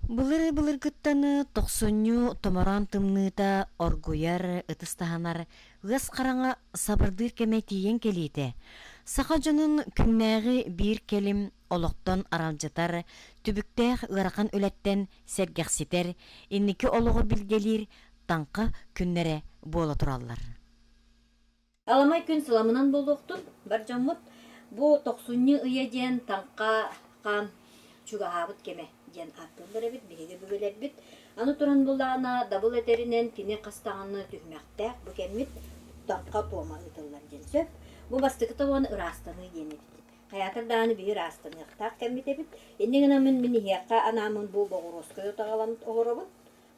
Былыр-былыргыттан тохсунньу томороон тымныыта оргуйар, ытыс таһынар, ыас хараҥа сабардыыр кэмэ тиийэн кэлиитэ, саха дьонун күннээҕи биир кэлим олохтон аралдьытар, түбүктээх ыарахан үлэттэн сэргэхситэр, инники олоҕу билгэлиир таҥха күннэрэ буола тураллар. Аламай күн сыламынан буолуохтун, бар дьоммут, бу тохсунньу ыйа диэн таҥха хаан чугаһаабыт кэмэ диэн ааттыыллар эбит биһиги өбүгэлэрбит. Аны туран булаана дабыл этэринэн кини хас даҕаны түһүмэхтээх бу кэммит таҥха туома ыытыллар диэн сөп. Бу бастакы тобоҕун ыраастаныы диэн эбит. Хайаатар даҕаны биһи ыраастаныахтаах кэммит эбит. Инньэ гынаммын мин иһиэххэ анааммын бу боҕуруоскай отаҕалан олоробун.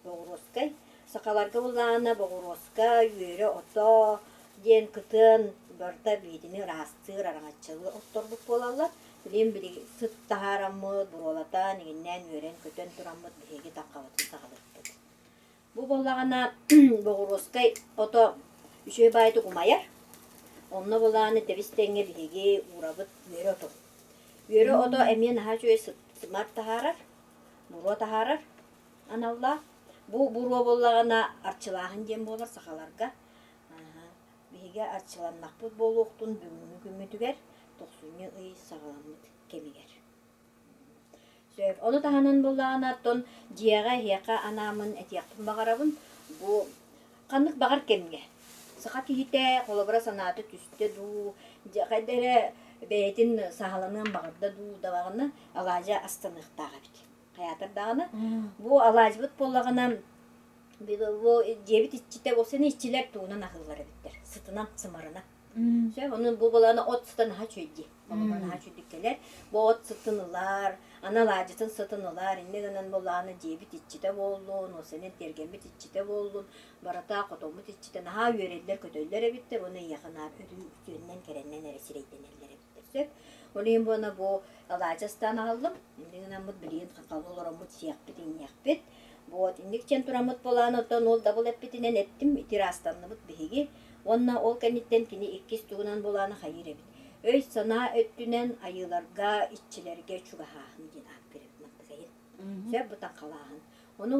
Боҕуруоскай. Сахаларга буллаҕына боҕуруоска, үөрэ ото диэн кытыан барыта биитини ыраастыыр, араҥаччылыы отторбут буолаллар. Билигин билигин сыт таһаараммыт, буруолатан, иҥиннээн үөрэн-көтөн тураммыт биһиги таҥхабытын саҕалыахпыт. Бу буоллаҕына боҕуруоскай ото үчүгэй баайдык умайар. Онно булааны тэбис-тэҥҥэ биһиги уурабыт үөрэ оту. Үөрэ ото эмиэ наһаа үчүгэй сымар таһаарар, буруо таһаарар. аналлаах. Бу буруо буоллаҕына арчылааһын диэн буолар сахаларга. Биһиги арчыланнахпыт буолуохтун бүгүҥҥү күммүтүгэр тохсунньу ый саҕаламмыт кэмигэр. Сөп. Ону таһынан буоллаҕына оттон дьиэҕэ эһиэхэ анааммын этиэхпин баҕарабын. Бу ханнык баҕар кэмҥэ саха киһитэ холобура санаата түстэ дуу, хайда эрэ бэйэтин саһаланыан баҕарда дуу даҕаны алаадьы астаныахтаах эбит. Хайаатар даҕаны бу алаадьыбыт буоллаҕына бу дьиэбит иччитэ уопсайынан иччилэр тугунан аһыыллар эбиттэр сытынан сымарынан сөп ону бу былаана от сыта наһаа үчүгэй дии холобура наһаа үчүгэй кэлэр бу от сытын ылар аны алаадьытын сытын ылар инньэ гынан буоллаҕына дьиэбит иччитэ буоллун уопсайынан тиэргэммит иччитэ буоллун барыта хотоммут иччитэ наһаа үөрэллэр-көтөллөр эбиттэр уонна эйиэхэ наар өрүү үтүөннэн кэрэннэн эрэ сирэйдэнэллэр эбиттэр сөп ол иһин буона бу Алаадьы астаан аҕаллым. Инник гынаммыт билигин хахалы олороммут сиэхпит, иҥниэхпит. Вот, инник диэн тураммыт буолаан, оттон ол дабыл эппитинэн эттим, ити ыраастанныбыт биһиги. Уонна ол кэнниттэн кини иккис тугунан буолааны хайыыр эбит. Өй-санаа өттүнэн айыыларга, иччилэргэ чугаһааһын диэн ааттыыр эбит мантыкайын. Сөп бу таҥхалааһын. Ону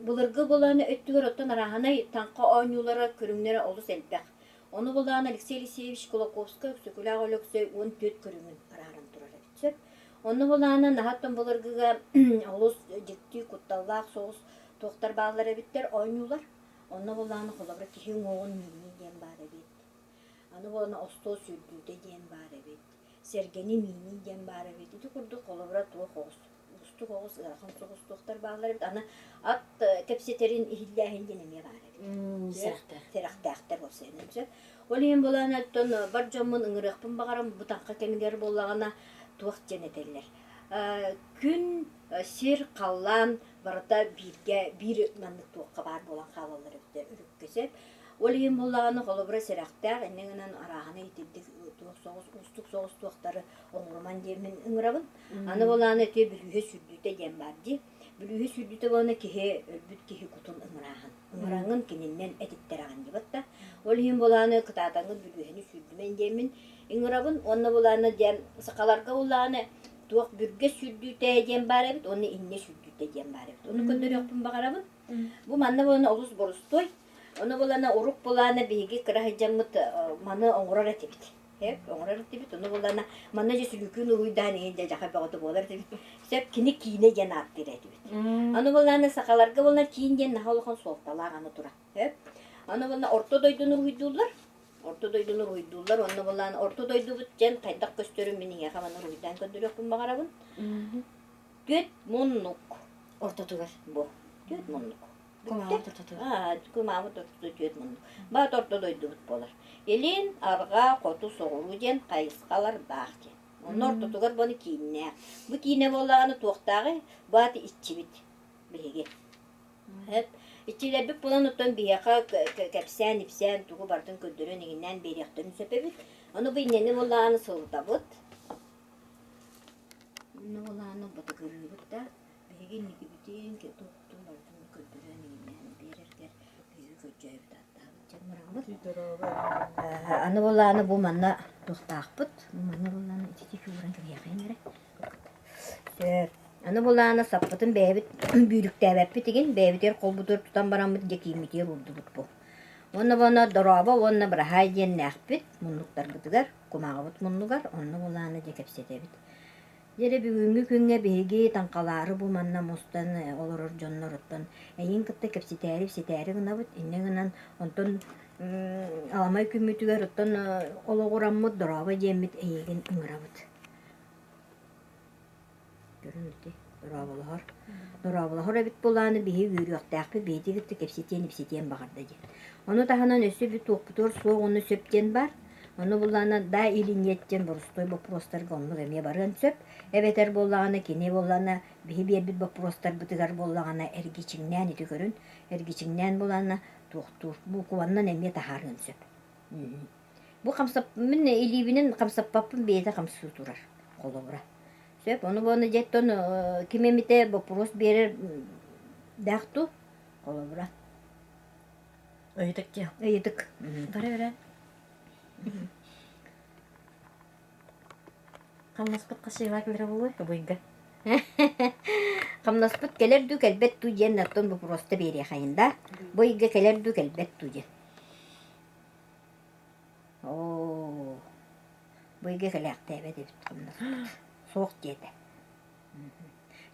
былыргы буолааны өттүгэр оттон арааһынай таҥха оонньуулара, көрүҥнэрэ олус элбэх. Ону булаан Алексей Алексеевич Кулаковскай Өксөкүлээх Өлөксөй 14 көрүҥүн арааран турар эбит сөп. Онно булаана наһаа былыргыга олус дьикти кутталлаах соҕус туохтар бааллар эбиттэр оонньуулар. Онно булаана холобура киһи уҥуоҕун миинии диэн баар эбит. Аны буолана остуол сүүрдүүтэ диэн баар эбит. Сэргэни миинии диэн баар эбит. Ити курдук холобура туох оҕус уустук оҕус, ыарахан соҕус туохтар бааллар эбит. Аны ат кэпсэтэрин иһиллээһин диэн эмиэ баар эбит. Сэрэхтээх. Сэрэхтээхтэр уопсайынан сөп. Ол иһин буолан оттон бар дьоммун ыҥырыахпын баҕарам бу таҥха кэмигэр буоллаҕына туох диэн этэллэр. Күн, сир, халлаан барыта бииргэ биир маннык туохха баар буолан хаалаллар эбитэ үрүккэ сөп. Ол иһин буоллаҕына холобура сэрэхтээх инньэ гынан арааһына итирдик туох соҕус уустук соҕус туохтары оҥоруман диэммин ыҥырабын. Аны буолааны ити бүлүүһэ сүүрдүүтэ диэн баар дии. Бүлүүһэ сүүрдүүтэ буолана киһи өлбүт киһи кутун ыҥырааһын. Ыҥыраҥҥын кининнэн этиттэрэҕин диэбит да. Ол иһин буолааны кытаатаҥҥын бүлүүһэни сүүрдүмэн диэммин ыҥырабын. Уонна буолааны диэн сахаларга буоллаҕына туох бүргэ сүүрдүүтэ диэн баар эбит уонна иннэ сүүрдүүтэ диэн баар эбит. Ону көрдөрүөхпүн баҕарабын. Бу манна буолана олус борустуой. Ону буолана урук буолаана биһиги кыра сылдьаммыт маны оҥорор этибит. Сөп, оҥорор этибит. Ону буллаҕына, манна дьэ сүлүүкүүн уруйдаан иһин дьэ дьаха бөҕөтө буолар этибит. Сөп, кини киинэ диэн ааттыыр этибит. Аны буллаҕына сахаларга буолла киин диэн наһаа улахан суолталаах аны турар. Сөп. Аны булла орто дойдуну уруһуйдууллар. Орто дойдуну уруһуйдууллар. Онно буллаҕына орто дойдубут диэн хайдах көстөрүн мин эйиэхэ маны уруһуйдаан көрдөрүөхпүн баҕарабын. Түөрт муннук. Ортотугар. Бу. Түөрт муннук. Кумаабыт ортотугар. Аа, кумаабыт ортотугар түөрт муннук. Баат орто дойдубут буолар. Илин, арҕаа, хоту, соҕуруу диэн хайысхалардаах диэн. Онно ортотугар буону кииннээх. Бу киинэ буоллаҕына туохтааҕый? Баат иччибит биһиги. Эп иччилэрбит буолан оттон биһиэхэ кэпсээн-ипсээн тугу барытын көрдөрөн иҥиннээн биэриэхтэрин сөп эбит. Ону бу иннэни буоллаҕына сылытабыт. Онно буоллаҕына батыгырыыбыт да биһиги инникибитин туохтун барытын көрдөрөн иҥиннээн биэрэргэр биһиги көрдьөөбүт ааттаабыт дьон бараммыт. Аны буоллаҕына бу манна туохтаахпыт. Бу манна буоллаҕына ити ууран кэбиһиэххин эрэ. Сөп. Аны булаана саппытын бэйэбит бүүрүктээбэппит игин, бэйэбитигэр холбутугар тутан бараммыт дьэ кииммитигэр уурдубут бу. Уонна буона дорообо уонна быраһаай диэннээхпит муннуктарбытыгар, кумааҕыбыт муннугар, онно булаана дьэ кэпсэтэбит. Дьэ эрэ бүгүҥҥү күҥҥэ биһиги таҥхалаары бу манна мустан олорор дьонноруттан эйигин кытта кэпсэтээри-ипсэтээри гынабыт, инньэ гынан онтон аламай күммүтүгэр оттон олоҕураммыт дорообо диэммит эйигин ыҥырабыт. Көрүҥ ити дорооболоһор. Дорооболоһор эбит буолааны биһи үөрүөхтээхпит, биһиги кытта кэпсэтиэн-ипсэтиэн баҕарда диэн. Ону таһынан өссө бүт туохпутугар суох уонна сөп диэн баар. Ону буллаҕына да или нет диэн боростуой боппуруостарга оннук эмиэ барыан сөп. Эбэтэр буоллаҕына кини буоллаҕына биһи биэрбит боппуруостарбытыгар буоллаҕына эргичиҥнээн ити көрүн, эргичиҥнээн буолаана туохтуур букваннан эмиэ таһаарыан сөп. Бу хамсап мин илиибинэн хамсаппаппын бэйэтэ хамсыы турар холобура. Сөп, ону буолна дьэттон ким эмитэ боппуруос биэрэр даах ту холобура. Ыйытык диэ. Ыйытык. Бара бара. Хамнаспыт хас ыйга кэлэрэ буолуой быйга? Хамнаспыт кэлэр дуу кэлбэт дуу диэн оттон боппуруоста биэриэхэйин да. Бу ыйга кэлэр дуу кэлбэт дуу диэн. Оо, бу ыйга кэлээхтээбэт эбит хамнаспыт. Суох диэтэ.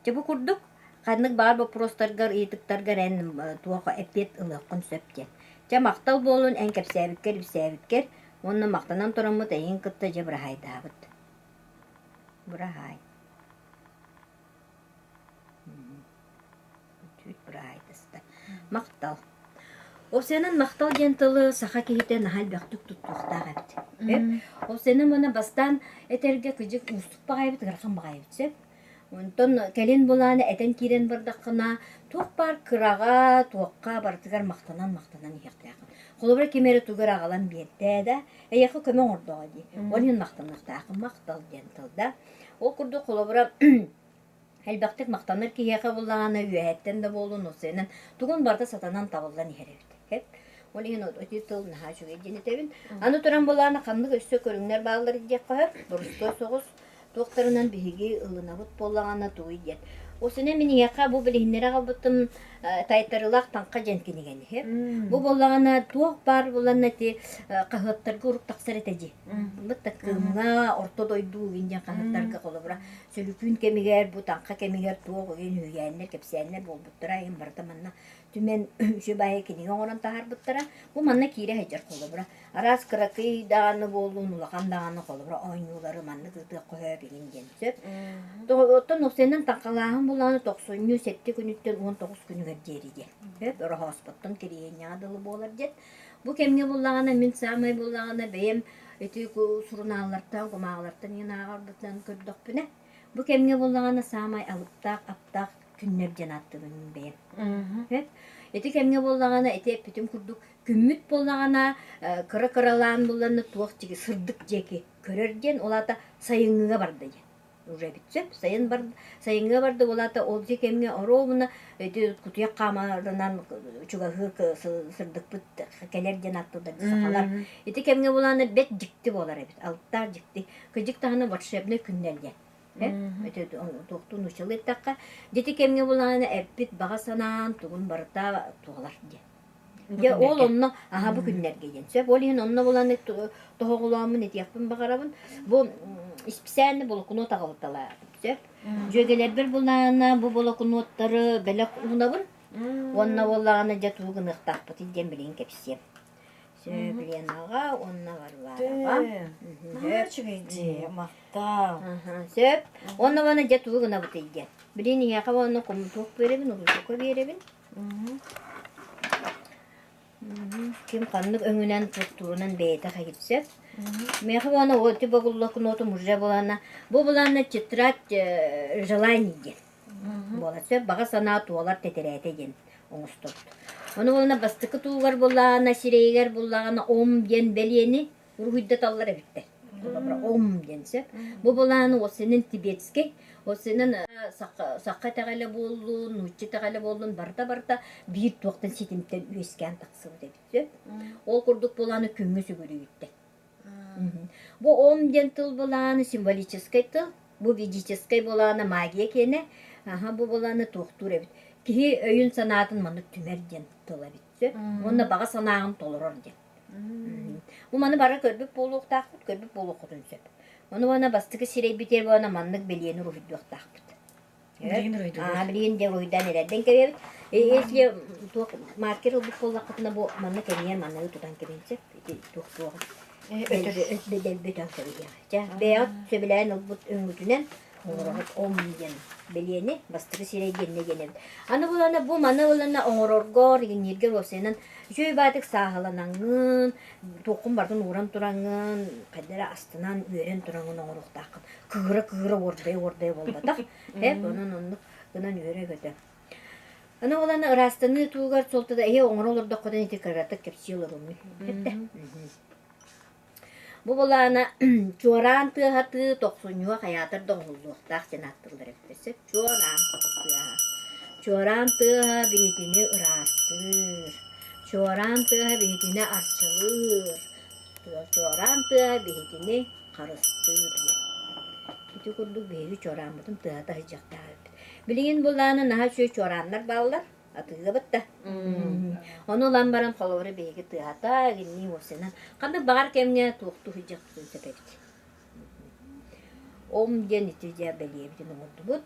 Дьэ бу курдук ханнык баҕар боппуруостаргар, ыйытыктаргар эн туох эппиэт ылыаххын сөп диэн. Дьэ махтал буолун эн кэпсээбиккэр-ипсээбиккэр уонна махтанан тураммыт эйигин кытта дьэ быраһаайдаабыт. Быраһаай. Түүт быраһаайдаста. Махтал. Овсянан махтал диэн тылы саха киһитэ наһаа элбэхтик туттуохтаах эбит. Овсянан уонна бастаан этэргэ кыдьык уустук баҕайыбыт, ыарахан баҕайыбыт сөп. Онтон кэлин булааны этэн киирэн бардаххына, туох баар кыраҕа, туохха барытыгар махтанан-махтанан иһиэхтээххин. Холобура, ким эрэ тугу эрэ аҕалан биэрдэ да, эйиэхэ көмө оҥордоҕо дии. Ол иһин махтаныахтааххын, махтал диэн тыл да. Ол курдук, холобура, Элбэхтик махтанар киһиэхэ буллаҕына үөһэттэн да буоллун, уопсайынан тугун барыта сатанан табыллан иһэр эбит. Сөп. Ол иһин ити тыл наһаа үчүгэй диэн этэбин. Аны туран булаана ханнык өссө көрүҥнэр бааллар диэххэ сөп. Борустуой соҕус туохтарынан биһиги ылынабыт буоллаҕына тугуй диэн. Осуна мин эйиэхэ бу билиһиннэрэ аҕалбытым Тайтарылаах таҥха диэн кинигэни. Бу буоллаҕына туох баар буолан ити хаһыаттарга урук тахсар этэ дии. Бытта Кыымҥа, Орто дойду угун диэн хаһыаттарга холобура Сүлүкүүн кэмигэр, бу таҥха кэмигэр туох уйун үһүйээннэр, кэпсээннэр буолбуттара, айан барыта манна түмэн үчүгэй баайы кинигэ оҥорон таһаарбыттара. Бу манна киирэ сылдьар холобура. Араас кыракый даҕаны буоллун, улахан даҕаны холобура оонньуулары маннык ыытыахха сөп игин диэн сөп. Оттон уопсайынан таҥхалааһын булааны тохсунньу сэттэ күнүттэн 19 күнүгэр диэри диэн. Сөп, Ороһооспоттон Кириэнньэҕэ дылы буолар диэн. Бу кэмҥэ буллаҕына мин саамай буллаҕына бэйэм ити сурунааллартан, кумааҕылартан иһин ааҕарбытынан көрдөхпүнэ, бу кэмҥэ буллаҕына саамай алыптаах, аптаах күннэр диэн ааттыыбын мин бэйэм. Ити кэмҥэ буоллаҕына ити эппитим курдук күммүт буоллаҕына кыра-кыралаан булланна туох диэки сырдык диэки көрөр диэн ол аата сайыҥҥыга барда диэн. Уже эбит сөп. Сайын бар, сайыҥҥа барда буолаата ол дьи кэмҥэ оруобуна ити кутуйах хаамарынан чугаһыыр сырдыкпыт кэлэр диэн аттылар сахалар. Ити кэмҥэ булаана бэт дьикти буолар эбит. Алыптаах дьикти. Кыдьык таһына волшебный күннэр диэн. Ити туохтуу нууччалыы эттэххэ, дьити кэмҥэ булаана эппит баҕа санаан тугун барыта туолар диэн. Дьэ Бу ол күннэргэ. онно аһа бу күннэргэ диэн сөп. Ол иһин онно булан тоһоҕолооммун этиэхпин баҕарабын. Бу исписээнни болокунуот аҕалталаатым сөп. Дьүөгэлэрбэр булаана бу болокунуоттары бэлэх уунабын. Уонна буоллаҕына дьэ тугу гыныахтаахпытый диэн билигин кэпсиэм. Сөп Ленаҕа уонна Варвараҕа. Наһаа үчүгэй дии, махтал. Сөп. Уонна уонна дьэ тугу гынабытый диэн. Билигин эйиэхэ уонна туох биэрэбин, уруучука биэрэбин. Ким ханнык өҥүнэн туттуурунан бэйэтэ хайырсар. Миэхэ уонна оти богуллокунуотум уже булана бу булана тетрадь желаний диэн буолар сөп баҕа санаа туолар тэтэрээтэ диэн оҥостобут. Ону буолана бастакы туугар буллаҕына сирэйигэр буллаҕына ом диэн бэлиэни уруһуйдаталлар эбиттэр. Холобура ом диэн сөп. Бу былааны осенин тибетскэй, осенин саха итэҕэлэ буоллун, нуучча итэҕэлэ буоллун барыта-барыта биир туохтан ситимтэн үөскээн тахсыбыт эбит сөп. Ол курдук былааны күҥҥэ сүгүрүйүттэр. Бу ом диэн тыл былааны символическай тыл, бу ведическэй былаана магия киэнэ. Аха, бу былааны туохтуур эбит. Киһи өйүн-санаатын маннык түмэр диэн тыл эбит. Сөп. Уонна баҕа санааҕын толорор диэн. Бу маны бары көрбүт буолуохтаахпыт, көрбүт буолуоххутун сөп. Ону уонна бастакы сирэйбитигэр уонна маннык бэлиэни уруһуйдуохтаахпыт. Билигин уруһуйдууллар. Аа, билигин дьэ уруһуйдаан эрэрдэн кэбиэбит. Если туох маркер ылбыт буоллаххытына бу манна кэмигэр манныгы тутан кэбиһин сөп. Ити туох суоҕа. Дэлби өтөн кэбиһиэҕэ. Чэ, бэйэҕит сөбүлээн ылбыт өҥҥүтүнэн оҥороҕут ом диэн бэлиэни бастакы сирэй диэннэ диэн эбит. Аны булана бу маны булана оҥороргор, иҥнииргэ уопсайынан үчүгэй баатык сааһыланаҥҥын, туоххун барытын ууран тураҥҥын, хайда эрэ астынан, үөрэн тураҥҥын оҥоруохтааххын. Кыыра-кыыра уордайа-уордайа буолбатах. Эп онон оннук гынан үөрэ-көтө. Аны булана ыраастаныы туугар суолтата эһи оҥоро олордоххутун ити кыратык кэпсии олоруммун. Эттэ. Бу былаана чуораан тыаһатыы тохсунньуга хайаатар да оҥоһуллуохтаах диэн ааттыыллар эбит сөп. Чуораан тыаһа. Чуораан тыаһа биһитини ыраастыыр. Чуораан тыаһа биһитини арчылыыр. Чуораан тыаһа биһитини харыстыыр диэн. Ити курдук биһиги чуорааммытын тыаһата сылдьыахтаах эбиппит. Билигин былаана наһаа үчүгэй чуорааннар бааллар. Атыылабыт да. Ону ылан баран холобура биһиги тыаһата, игиннии уопсайынан ханнык баҕар кэмҥэ туохтуу сылдьыахпытын сөп эбит. Ом диэн ити дьэ бэлиэбитин оҥордубут.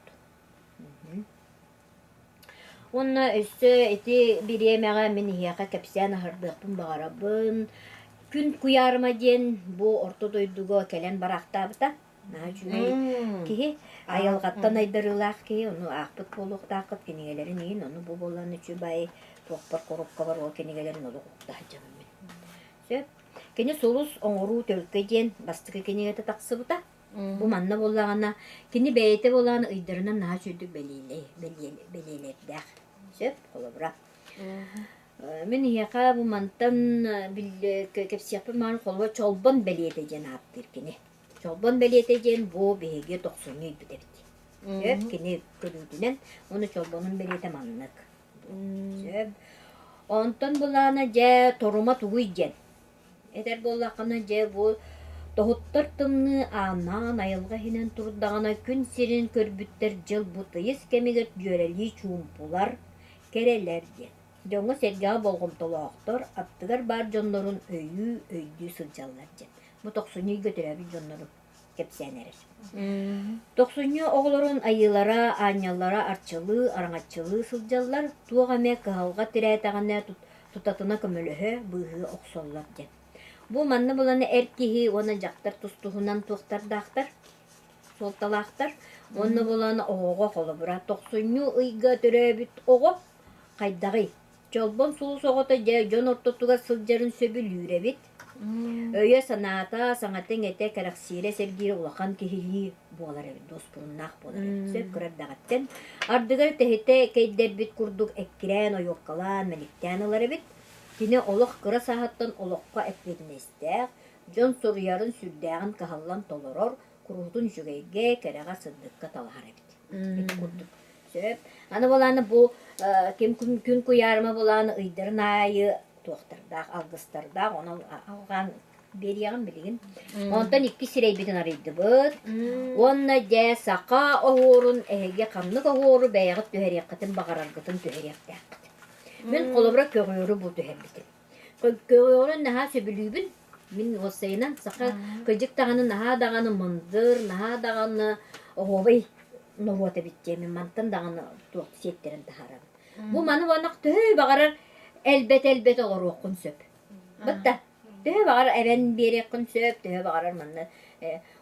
Уонна өссө ити бириэмэҕэ мин эһиэхэ кэпсээн аһардыахпын баҕарабын. Күн куйаарыма диэн бу орто дойдуга кэлэн бараахтаабыта. Наһаа үчүгэй киһи, айылҕаттан айдарыылаах киһи, ону аахпыт буолуохтааххыт кинигэлэрин иһин, ону бу буолан үчүгэй туохпар коробкабар ол кинигэлэрин олох укта сылдьабын мин. Сөп. Кини «Сулус оҥоруу төлкө» диэн бастакы кинигэтэ тахсыбыта. Бу манна буоллаҕына, кини бэйэтэ буолан ыйдарынан наһаа үчүгдүк бэлиэлэрдээх. Сөп, холобура. Мин эһиэхэ бу мантан кэпсиэхпин баҕарар холобура Чолбон бэлиэтэ диэн ааттыыр кини. Чолбон бэлиэтэ диэн бу биһиги тохсунньу ыйбыт эбит. Сөп, кини көрүүтүнэн уонна чолбонун бэлиэтэ маннык. Сөп. Онтон былаана дьэ торума тугуй диэн. Этэр буоллаххына дьэ бу тоһуттар тымныы ааннаан айылҕа иһинэн турдаҕына күн сирин көрбүттэр дьыл бу тыйыс кэмигэр дьүөрэлии чуумпулар, кэрэлэр диэн. Дьоҥҥо-сэргэҕэ болҕомтолоохтор, аттыгар баар дьоннорун өйүү, өйдүү сылдьаллар диэн. Бу тохсунньу ыйга төрөөбүт дьоннору кэпсээн эрэр. Тохсунньу оҕолорун айыылара, аанньаллара арчылыы, араҥаччылыы сылдьаллар, туох эмэ кыһалҕа тирээтэҕинэ тутатына көмөлөһө, быыһыы охсоллор диэн. Бу манна буланы эр киһи уонна дьахтар тус-туһунан туохтардаахтар, суолталаахтар. Уонна булан оҕоҕо холобура тохсунньу ыйга төрөөбүт оҕо хайдаҕый? Чолбон сулус оҕото дьэ дьон ортотугар сылдьарын сөбүлүүр эбит. Өйө-санаата, саҥата-иҥэтэ кэрэхсиирэ-сэргиирэ улахан киһилии буолар эбит, дуоспуруннаах буолар эбит. Сөп кыра эрдэҕиттэн. Ардыгар тэһитэ кэйдэрбит курдук эккирээн, ойуоккалаан, мэниктээн ылар эбит. Кини олох кыра сааһыттан олоххо эппиэтинэстээх, дьон суруйарын сүрдээҕин кыһаллан толорор, куруутун үчүгэйгэ, кэрэҕэ, сырдыкка талаһар эбит. Ити курдук Сөп. Аны буолааны бу ким күн куйаарыма буолааны ыйдарын аайы туохтардаах, алгыстардаах, онон алҕаан биэриэҕим билигин. Онтон икки сирэйбитин арыйдыбыт. Уонна дьэ саха оһуорун эһиги ханнык оһуору бэйэҕит түһэриэххитин баҕараргытын түһэриэхтээххит. Мин холобура көҕүөрү бу түһэрбитим. Көҕүөрүн наһаа сөбүлүүбүн. Мин уопсайынан саха кырдьык даҕаны наһаа даҕаны мындыр, наһаа даҕаны оһуобай норуот эбит диэн мин мантан даҕаны туох сиэттэрэн таһаарабын. Бу маны уонна төһө баҕарар элбэтэ-элбэтэ олоруоххун сөп. Бытта төһө баҕарар эбэн биэриэххин сөп, төһө баҕарар манна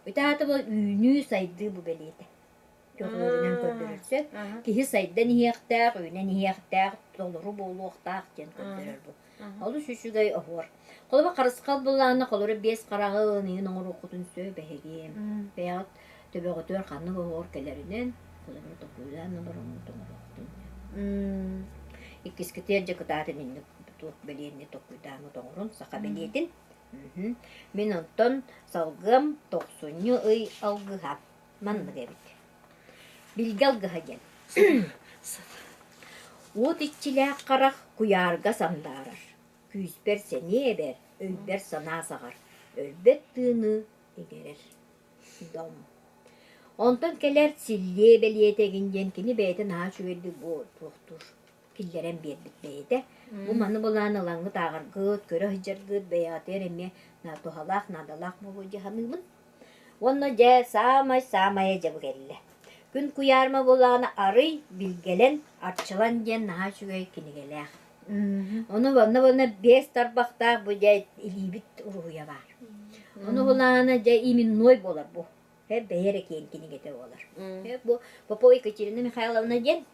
ити аата бу үүнүү-сайдыы бу бэлиэтэ. Көҕүөрүнэн көрдөрөр сөп. Киһи сайдан иһиэхтээх, үүнэн иһиэхтээх, толору буолуохтаах диэн көрдөрөр бу. Олус үчүгэй оһуор. Холобур, харысхал былаана холобура биэс хараҕы ыйын оҥоруоххутун сөп эһиги. Бэйэҕит төбөҕүтүгэр ханнык оһуор кэлэринэн холобура толкуйдаан олороҥҥут оҥоруоххутун сөп. Иккискитигэр дьэ кытаатын инник туох бэлиэни толкуйдааҥҥыт оҥорун саха бэлиэтин. Мин онтон салгыам тохсунньу ый алгыһа маннык эбит. Билгэ алгыһа диэн. Уот иччилээх харах куйаарга сандаарар, күүспэр сэниэ эбэр, өйбөр санаа саҕар, өлбөт тыыны иҥэрэр. Дом. Онтон кэлэр силлиэ бэлиэтэ игин диэн кини бэйэтэ наһаа үчүгэйдик бу туохтуур киллэрэн биэрбит бэйэтэ. Бу маны былаан ылаҥҥыт ааҕаргыт, көрө сылдьаргыт бэйэҕитигэр эмиэ туһалаах, наадалаах буолуо дии саныыбын. Уонна дьэ саамай-саамайа дьэ бу кэллэ. Күн куйаарма буоллаҕына арый, билгэлэн, арчылан диэн наһаа үчүгэй кинигэлээх. Ону онно уонна биэс тарбахтаах бу дьэ илиибит уруһуйа баар. Ону булаана дьэ именной буолар бу. Бэйэ эрэ киэн кинигэтэ буолар. Бу Попова Екатерина Михайловна диэн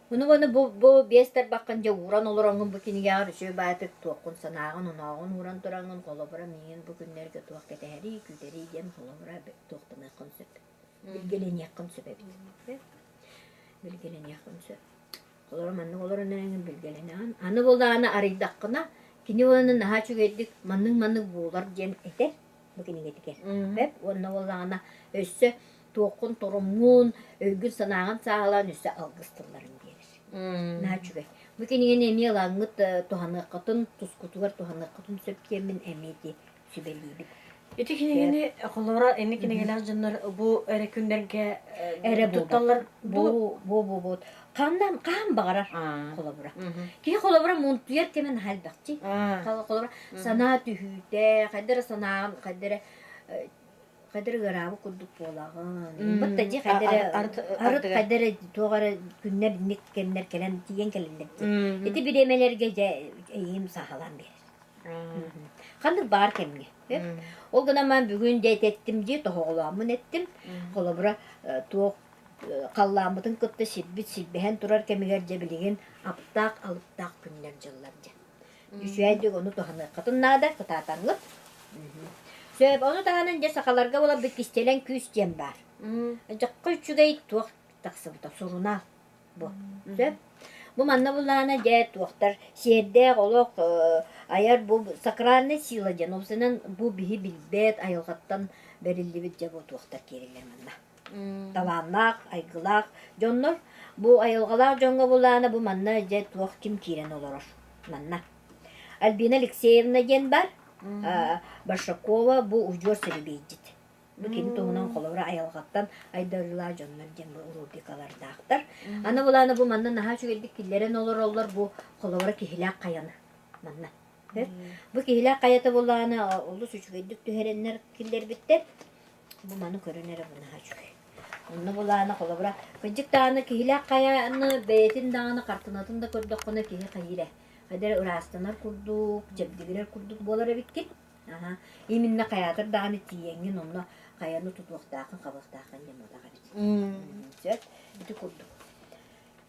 Ону уонна бу, бу биэс тарбаххын дьэ ууран олороҥҥун бу кинигэҕэр үчүгэй баайытык туоххун санааҕын, онооҕун ууран тураҥҥын холобура миигин бу күннэргэ туох кэтэһэрий, күүтэрий диэн холобура туохтаныаххын сөп. Билгэлэниэххин сөп эбит. Билгэлэниэххин сөп. Олору маннык олорон эрэҥҥин билгэлэнэҕин. Аны буоллаҕына арыйдаххына, кини уонна наһаа үчүгэйдик маннык-маннык буолар диэн этэр бу кинигэтигэр. Бэп уонна буоллаҕына өссө туоххун торумҥун, өйгүн-санааҕын сааһылаан өссө алгыс тылларын биэрэр. Наһаа үчүгэй. Бу кинигэни эмиэ ылаҥҥыт туһаныаххытын, тускутугар туһаныаххытын сөп диэммин эмиэ ити сүбэлиибит. Ити кинигэни холобура инни кинигэлээх дьоннор бу эрэ күннэргэ эрэ тутталлар бу бу бу бу хаандан хаан баҕарар холобура киһи холобура мунтуйар кэмэ наһаа элбэхчи холобура санаа түһүүтэ хайда эрэ санааҕын хайда эрэ хайда эрэ ыараабыт курдук буолаҕын бытта дьи хайда эрэ арыт хайда эрэ туох эрэ күннэр инник кэмнэр кэлэн тиийэн кэлэллэр дии ити бириэмэлэргэ дьэ эйиим сааһылаан биэрэр Ханнык баар кэмҥэ. Ол гынан баран бүгүн дьэ этэттим дии, тоһоҕолооммун эттим. Холобура, туох халлааммытын кытта сирбит силбэһэн турар кэмигэр дьэ билигин аптаах алыптаах күннэр дьыллар дьэ. Үчүгэйдик ону туһаныаххытын наада, кытаатаҥҥыт. Сөп, ону таһынан дьэ сахаларга буоларбыт кистэлэҥ күүс диэн баар. Дьахха үчүгэй туох тахсыбыта сурунаал. Бу. Сөп. Бу манна буллаана дьэ туохтар сиэрдээх олох айар бу сакральная сила диэн уопсайынан бу биһи билбэт айылҕаттан бэриллибит дьэ бу туохтар киирэллэр манна. Талааннаах, айгылаах дьоннор бу айылҕалаах дьоҥҥо буллаана бу манна дьэ туох ким киирэн олорор манна. Альбина Алексеевна диэн бар Большакова бу удьуор сирибиэйдьит. Бу кини туһунан холобура айылҕаттан айдарыылаах дьоннор диэн бу рубрикалардаахтар. Аны булааны бу манна наһаа үчүгэйдик киллэрэн олороллор бу холобура киһилээх хайаны манна. Бу киһилээх хайата булааны олус үчүгэйдик түһэрэннэр киллэрбиттэр. Бу маны көрөн эрэ бу наһаа үчүгэй. Онно булааны холобура кырдьык даҕаны киһилээх хайаны бэйэтин даҕаны хартыынатын да көрдөххүнэ киһи хайыыр ээ. Хайда эрэ ыраастанар курдук, чэбдигирэр курдук буолар эбиккин. Аһа, именно хайаатар даҕаны тиийэҥҥин онно хайаны тутуохтааххын, хабыахтааххын диэн буоллах эбит. Сөп, ити курдук.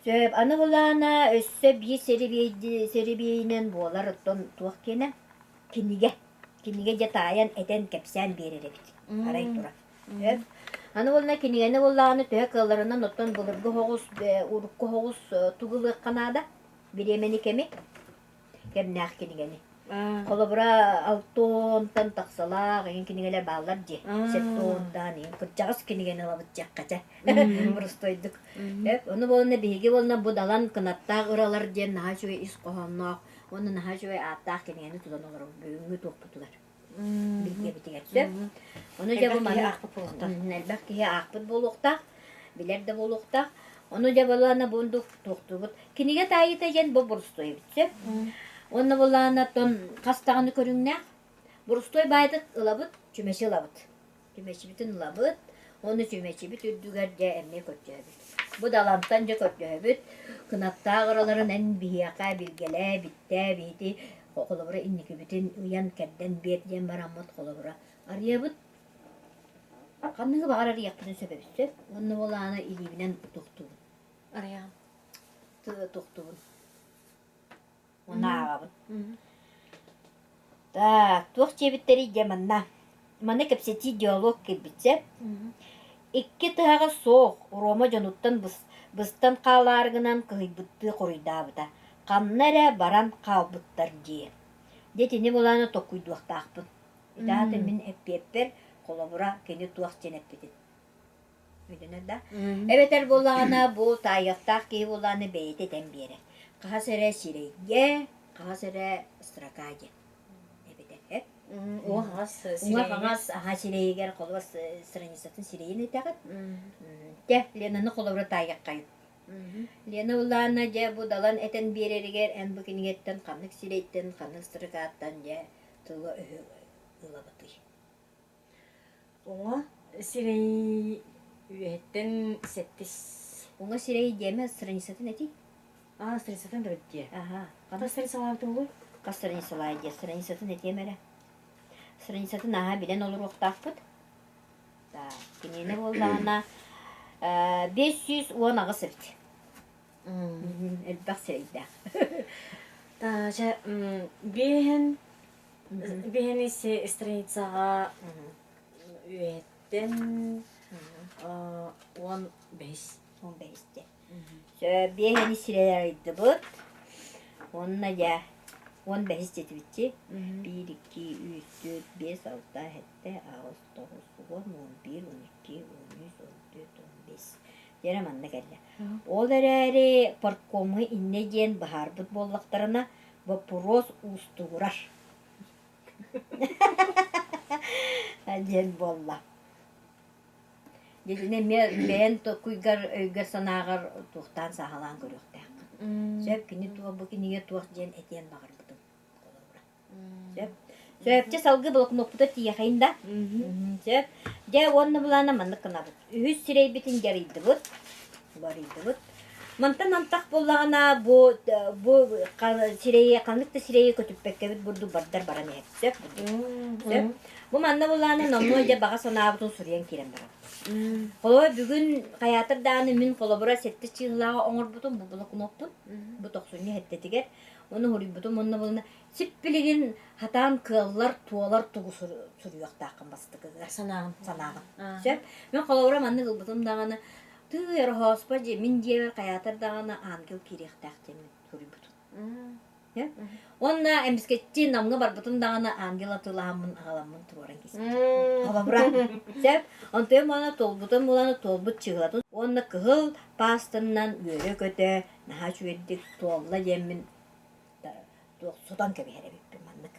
Сөп, аны былаана өссө биир сэрэбиэйинэн буолар оттон туох киэнэ? Кинигэ. Кинигэ дьэ таайан, этэн, кэпсээн биэрэр эбит. Арай туран. Сөп. Аны буолла кинигэни буоллаҕына төһө кыалларынан оттон былыргы оһоҕус, урукку оһоҕус тугу ылыахха наада? Бириэмэни кэми? кэмнээх кинигэни. Холобура, алтонтан тахсалаах эҥин кинигэлэр бааллар дии. Септонтан эҥин кырдьаҕас кинигэни ылабыт диэххэ чэ. Боростуойдук. Ону буолна биһиги буолна бу далан кынаттаах ыралар диэн наһаа үчүгэй ис хоһоонноох уонна наһаа үчүгэй ааттаах кинигэни тутан олоробут бүгүҥҥү туохпутугар. Билгэбитигэр сөп. Ону дьэ бу маны элбэх киһи аахпыт буолуохтаах, билэр да буолуохтаах. Ону дьэ балаана бундук туохтуубут. Кинигэ таайыыта диэн бу борустуой эбит сөп. Уонна булаана тон хас даҕаны көрүҥнээх. Борустуой баайдык ылабыт, чүмэчи ылабыт. Чүмэчибитин ылабыт, уонна чүмэчибит үрдүгэр дьэ эмиэ көрдөһөбүт. Бу далантан дьэ көрдөһөбүт, кынаттаах ыраларын эн биһиэхэ билгэлээ, биттээ, биһити холобура инникибитин ыйан-кэрдэн биэр диэн бараммыт холобура арыйабыт. Ханныгы баҕарар арыйахпытын сөп эбит сөп. Уонна ол аана илиибинэн тохтуубун. Арыйаҕын. Тохтуубун. Уонна ааҕабын. Так, туох диэбиттэрий дьэ манна? Манна кэпсэтии диалог киирбитсэ. Икки тыһаҕа суох, Рома дьонуттан быстан хаалаары гынан кыһыйбыттыы хоруйдаабыта. Ханна эрэ баран хаалбыттар дии. Дьэ итини булааны толкуйдуохтаахпын. Ити аата мин эппиэппэр, холобура, кини туох диэн эппитин. Өйдөнөр да? Эбэтэр буоллаҕына бу таайыахтаах киһи буоллаҕына бэйэтэ этэн биэрэр. Хаһас эрэ сирэйгэ, хаһас эрэ строка диэн. Эбэтэр эп. Уҥа хаҥас Уҥа хаҥас аһа сирэйигэр холобур страницатын сирэйин этэҕит. Дьэ, Ленаны холобура таайыаххайын. Лена Улаана дьэ бу далан этэн биэрэригэр эн бу кинигэттэн ханнык сирэйтэн, ханнык строкаттан дьэ тыла-өһө ылабытый? Уҥа сирэй үөһэттэн сэттис. Уҥа сирэй диэмэ страницатын этий? Аа, страницатын да диэ. Аха. Хата страницалаабытым буолуой? Хас страницалаай диэ, страницатын этиэм эрэ. Страницатын аһа билэн олоруохтаахпыт. Так, киниэнэ буоллаҕына 518 эбит. Элбэх сирэйдээх. Чэ, биэһин биэһини страницаҕа үөһэттэн 15. 15 диэн. Биэһини сирэй арыйдыбыт. Уонна дьэ 15 диэтибитчи. Биир, икки, үс, түөрт, биэс, алта, сэттэ, аҕыс, тоҕус, уон, 11, 12, 13, 14, 15. Дьэрэ манна кэллэ. Ол эрээри парткомҥа иннэ диэн быһаарбыт буоллахтарына, боппуруос уустугурар диэн буолла. Дьэ эмиэ бэйэн толкуйгар, өйгөр-санааҕар туохтаан сааһылаан көрүөхтээххин. Сөп кини туох бу кинигэ туох диэн этиэн баҕарбытым холобура. Сөп. Сөпчө салгыы блокноппутугар тиийэхэйин да. Сөп. Дьэ уонна былаана маннык гынабыт. Үһүс сирэйбитин дьарыйдыбыт. Барыйдыбыт. Мантан антах буоллаҕына бу бу сирэйи ханнык да сирэйи көтүппэккэбит бурдук бардар баран иһэр. Сөп. Сөп. Бу манна булааны номнуо дьэ баҕа санаабытын суруйан киирэн барабыт. Холобура бүгүн хайаатар даҕаны мин холобура сэттэ чыыһылааҕы оҥорбутум бу блокноппун бу тохсунньу сэттэтигэр ону суруйбутум уонна булна сиппилигин хатаан кыаллар туолар тугу суруйуохтааххын бастакыгар Санааҕын. санааҕын сөп мин холобура маннык ылбытым даҕаны тыы ороһооспо дьиэ мин дьиэбэр хайаатар даҕаны ангел киириэхтээх диэммин суруйбутум Уонна эмискэччи Намҥа барбытым даҕаны ангел атыылаһаммын аҕаламмын туруоран киспитим. Холобура, сөп. Онтуйам уонна туолбутум буолан туолбут чыһылатын уонна кыһыл паастанан үөрэ-көтө наһаа үчүгэйдик туолла диэммин туох сотон кэбиһэр эбиппин маннык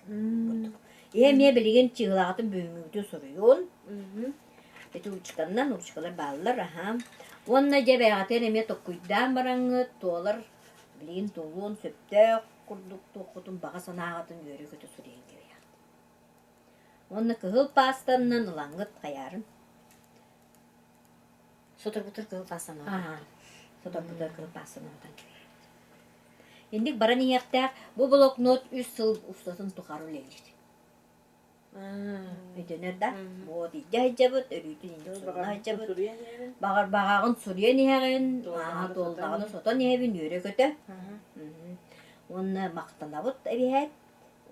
курдук. Ийэ эмиэ билигин чыһылаҕытын бүгүҥҥүбүтүн суруйун. Ити ручканнан ручкалар бааллар аһа. Уонна дьэ бэйэҕитин эмиэ токкуйдаан бараҥҥыт туолар Билигин туолуон сөптөөх курдук туоххутун баҕа санааҕытын үөрэ-көтө суруйан кэбиһэҕит. Уонна кыһыл паастанан ылаҥҥыт хайаарын. Соторбутур кыһыл паастанан. Аха. Соторбутур кыһыл паастанан ылан кэбиһэҕит. Инник баран иһиэхтээх бу блокнот үс сыл устатын тухары үлэлиир. Өйдөнөр да? Вот илдьэ сылдьабыт, өрүүтүн инник суруна сылдьабыт. Баҕар баҕаҕын суруйан иһэҕин, ааһа туоллаҕына сотон иһэбин үөрэ-көтө. Уонна махтанабыт эбиһээт.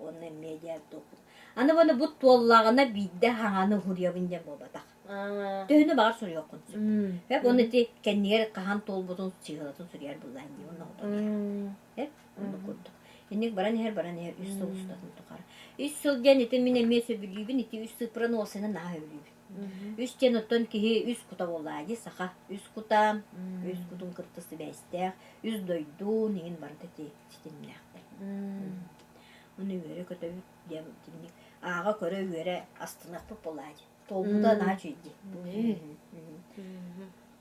Уонна эмиэ дьэ Аны буну бу туоллаҕына биирдэ хаҥаны уһуруйабын диэн буолбатах. Төһөнү баҕар суруйуоххун сөп. Сөп уонна ити кэннигэр хаһан туолбутун чыыһылатын суруйар буллаан дии уонна хотон иһэр. Оннук курдук. Инник баран иһэр, баран иһэр үс сыл устатын тухары. Үс сыл диэн ити мин эмиэ сөбүлүүбүн, ити үс цифраны уолсайынан наһаа сөбүлүүбүн. Үс диэн оттон киһи үс кута буоллаа дии, саха. Үс кута, үс кутун кытта сибээстээх, үс дойду, иҥин барыта ити ситимнээхтэр. Ону үөрэ көтөбүт диэн итинник ааҕа көрө үөрэ астыныахпыт буоллаа дии. Туолбута наһаа үчүгэй дии.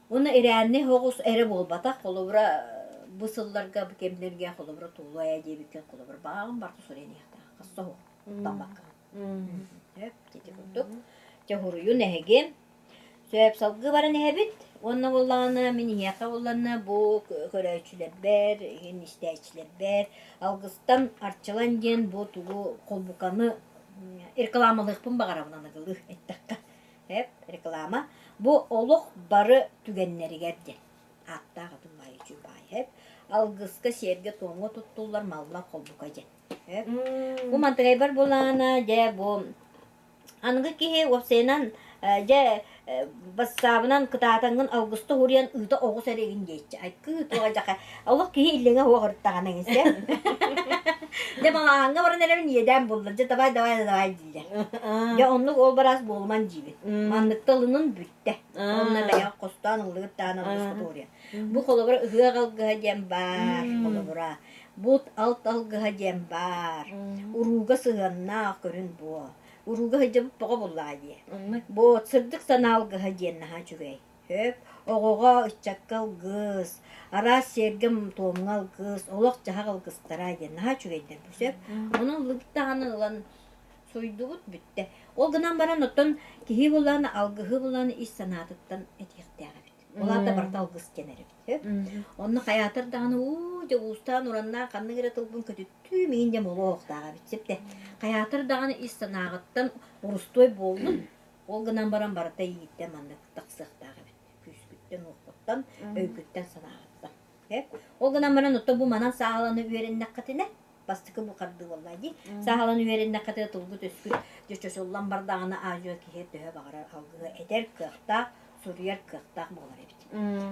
Уонна ирээннэй соҕус эрэ буолбатах, холобура, бу сылларга, бу кэмнэргэ холобура туллуо ээ диэбиккин холобура бааҕын барыта суруйан иһиэхтээх, хасса суох, куттаммакка. Сөп, ити курдук. Дьэ, уһуруйун эһиги. Сөп, салгыы баран иһэбит. Уонна буоллаҕына, мин иһиэхэ буоллаҕына, бу көрөөччүлэрбэр, иһин истээччилэрбэр алгыстан арчылан диэн бу тугу холбуканы рекламалыахпын баҕарабын аныгылыы эттэххэ. Эп, реклама. Бу олох бары түгэннэригэр диэн. Ааттаах атын баай үчүгэй баай. Эп, алгыска, сиэргэ-туомҥа туттуллар маллар холбука диэн. Эп. Бу мантыгайбар булаана, дьэ, бу аныгы киһи уопсайынан дьэ бассаабынан кытаатаҥҥын алгыста уһуруйан ыыта оҕус эрэгин диэччи айкыы туоҕа дьаха олох киһи иллэҥэ суох ырыттаҕына эҥин дьэ малааһыҥҥа баран эрэбин иэдээн булла дьэ давай давай давай дииллэр дьэ оннук ол бараас буолуман диибин манныкта ылынын бүттэ онно бэйэҕэ хостоон ыллыгыт даҕаны алгыска туоруйа бу холобура ыһыах алгыһа диэн баар холобура бут алт алгыһа диэн баар урууга сыһыаннаах көрүн буо. Урууга сылдьыбыт тоҕо буллаҕа дии. Бу сырдык санаа алгыһа диэн наһаа үчүгэй. Сөп. Оҕоҕо, ыччакка алгыс, араас сиэргэ-туомҥа алгыс, олох-дьаһах алгыстара диэн наһаа үчүгэйдэр бу сөп. Онон ыллыбыт даҕаны ылан суруйдубут бүттэ. Ол гынан баран оттон киһи булан, алгыһы булан ис санаатыттан этиэхтээх эбит. Ол аата барыта алгыс диэн эрэбит. Сөп. Онно хайаатар даҕаны уу дьэ уустаан ураннаан ханнык эрэ тылбын көтүттүү миин дьэ буолуохтаах эбит. Сөп дээ. Хайаатар даҕаны ис санааҕыттан орустуой буоллун. Ол гынан баран барыта ииттэн маннык тахсыахтаах эбит. Күүскүттэн, уоххуттан, өйгүттэн, санааҕыттан. Ол гынан баран оттон бу манан сааһыланы үөрэннэххитинэ бастакы бу хардыы буолла дии. Сааһыланы үөрэннэххитинэ тылгыт өскүт дьэ чочуллан бардаҕына аадьуо киһи төһө баҕарар алгыһы этэр кыахтаах, суруйар кыахтаах буолар эбит.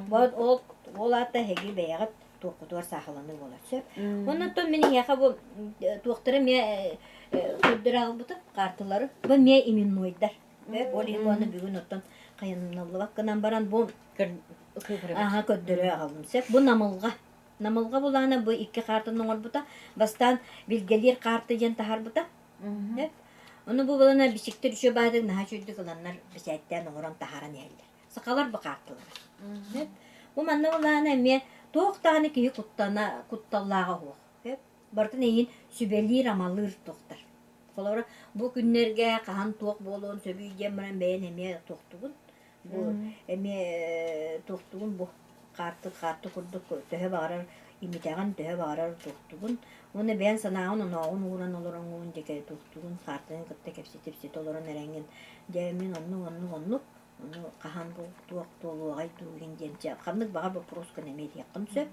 Вот ол ол аата эһиги бэйэҕит туоххутугар сааһыланыы буолар сөп. Оннуттан мин эһиэхэ бу туохтары эмиэ көрдөрө аҕалбытым каартылары. Бу эмиэ именнойдар. Ол иһин уонна бүгүн оттон хайанналлыбат гынан баран бу аха көрдөрө аҕаллым сөп. Бу намылҕа. Намылҕа булаана бу икки каартаны оҥорбута. Бастаан билгэлиир каарта диэн таһаарбыта. Ону бу булана бичиктэр үчүгэй баайдык наһаа үчүгэйдик ыланнар бэчээттээн оҥорон таһааран иһэллэр. Сахалар бу каарталара. Бу манна булаана эмиэ туох даҕаны киһи куттана кутталлааҕа суох. Барытын эйигин сүбэлиир-амалыыр туохтар. Холобура, бу күннэргэ хаһан туох буолуон сөбүй диэн баран бэйэн эмиэ туохтугун. Бу эмиэ туохтугун бу хаарты хаарты курдук төһө баҕарар имитэҕин, төһө баҕарар туохтугун. Уонна бэйэн санааҕын онооҕун ууран олороҥҥун дьэ туохтугун хаартыны кытта кэпсэтэ-ипсэтэ олорон эрэҥҥин дьэ мин оннук оннук оннук ону хаһан бу туох туолуоҕай дуу игин диэн дьэ ханнык баҕар боппуруоскун эмиэ этиэххин сөп.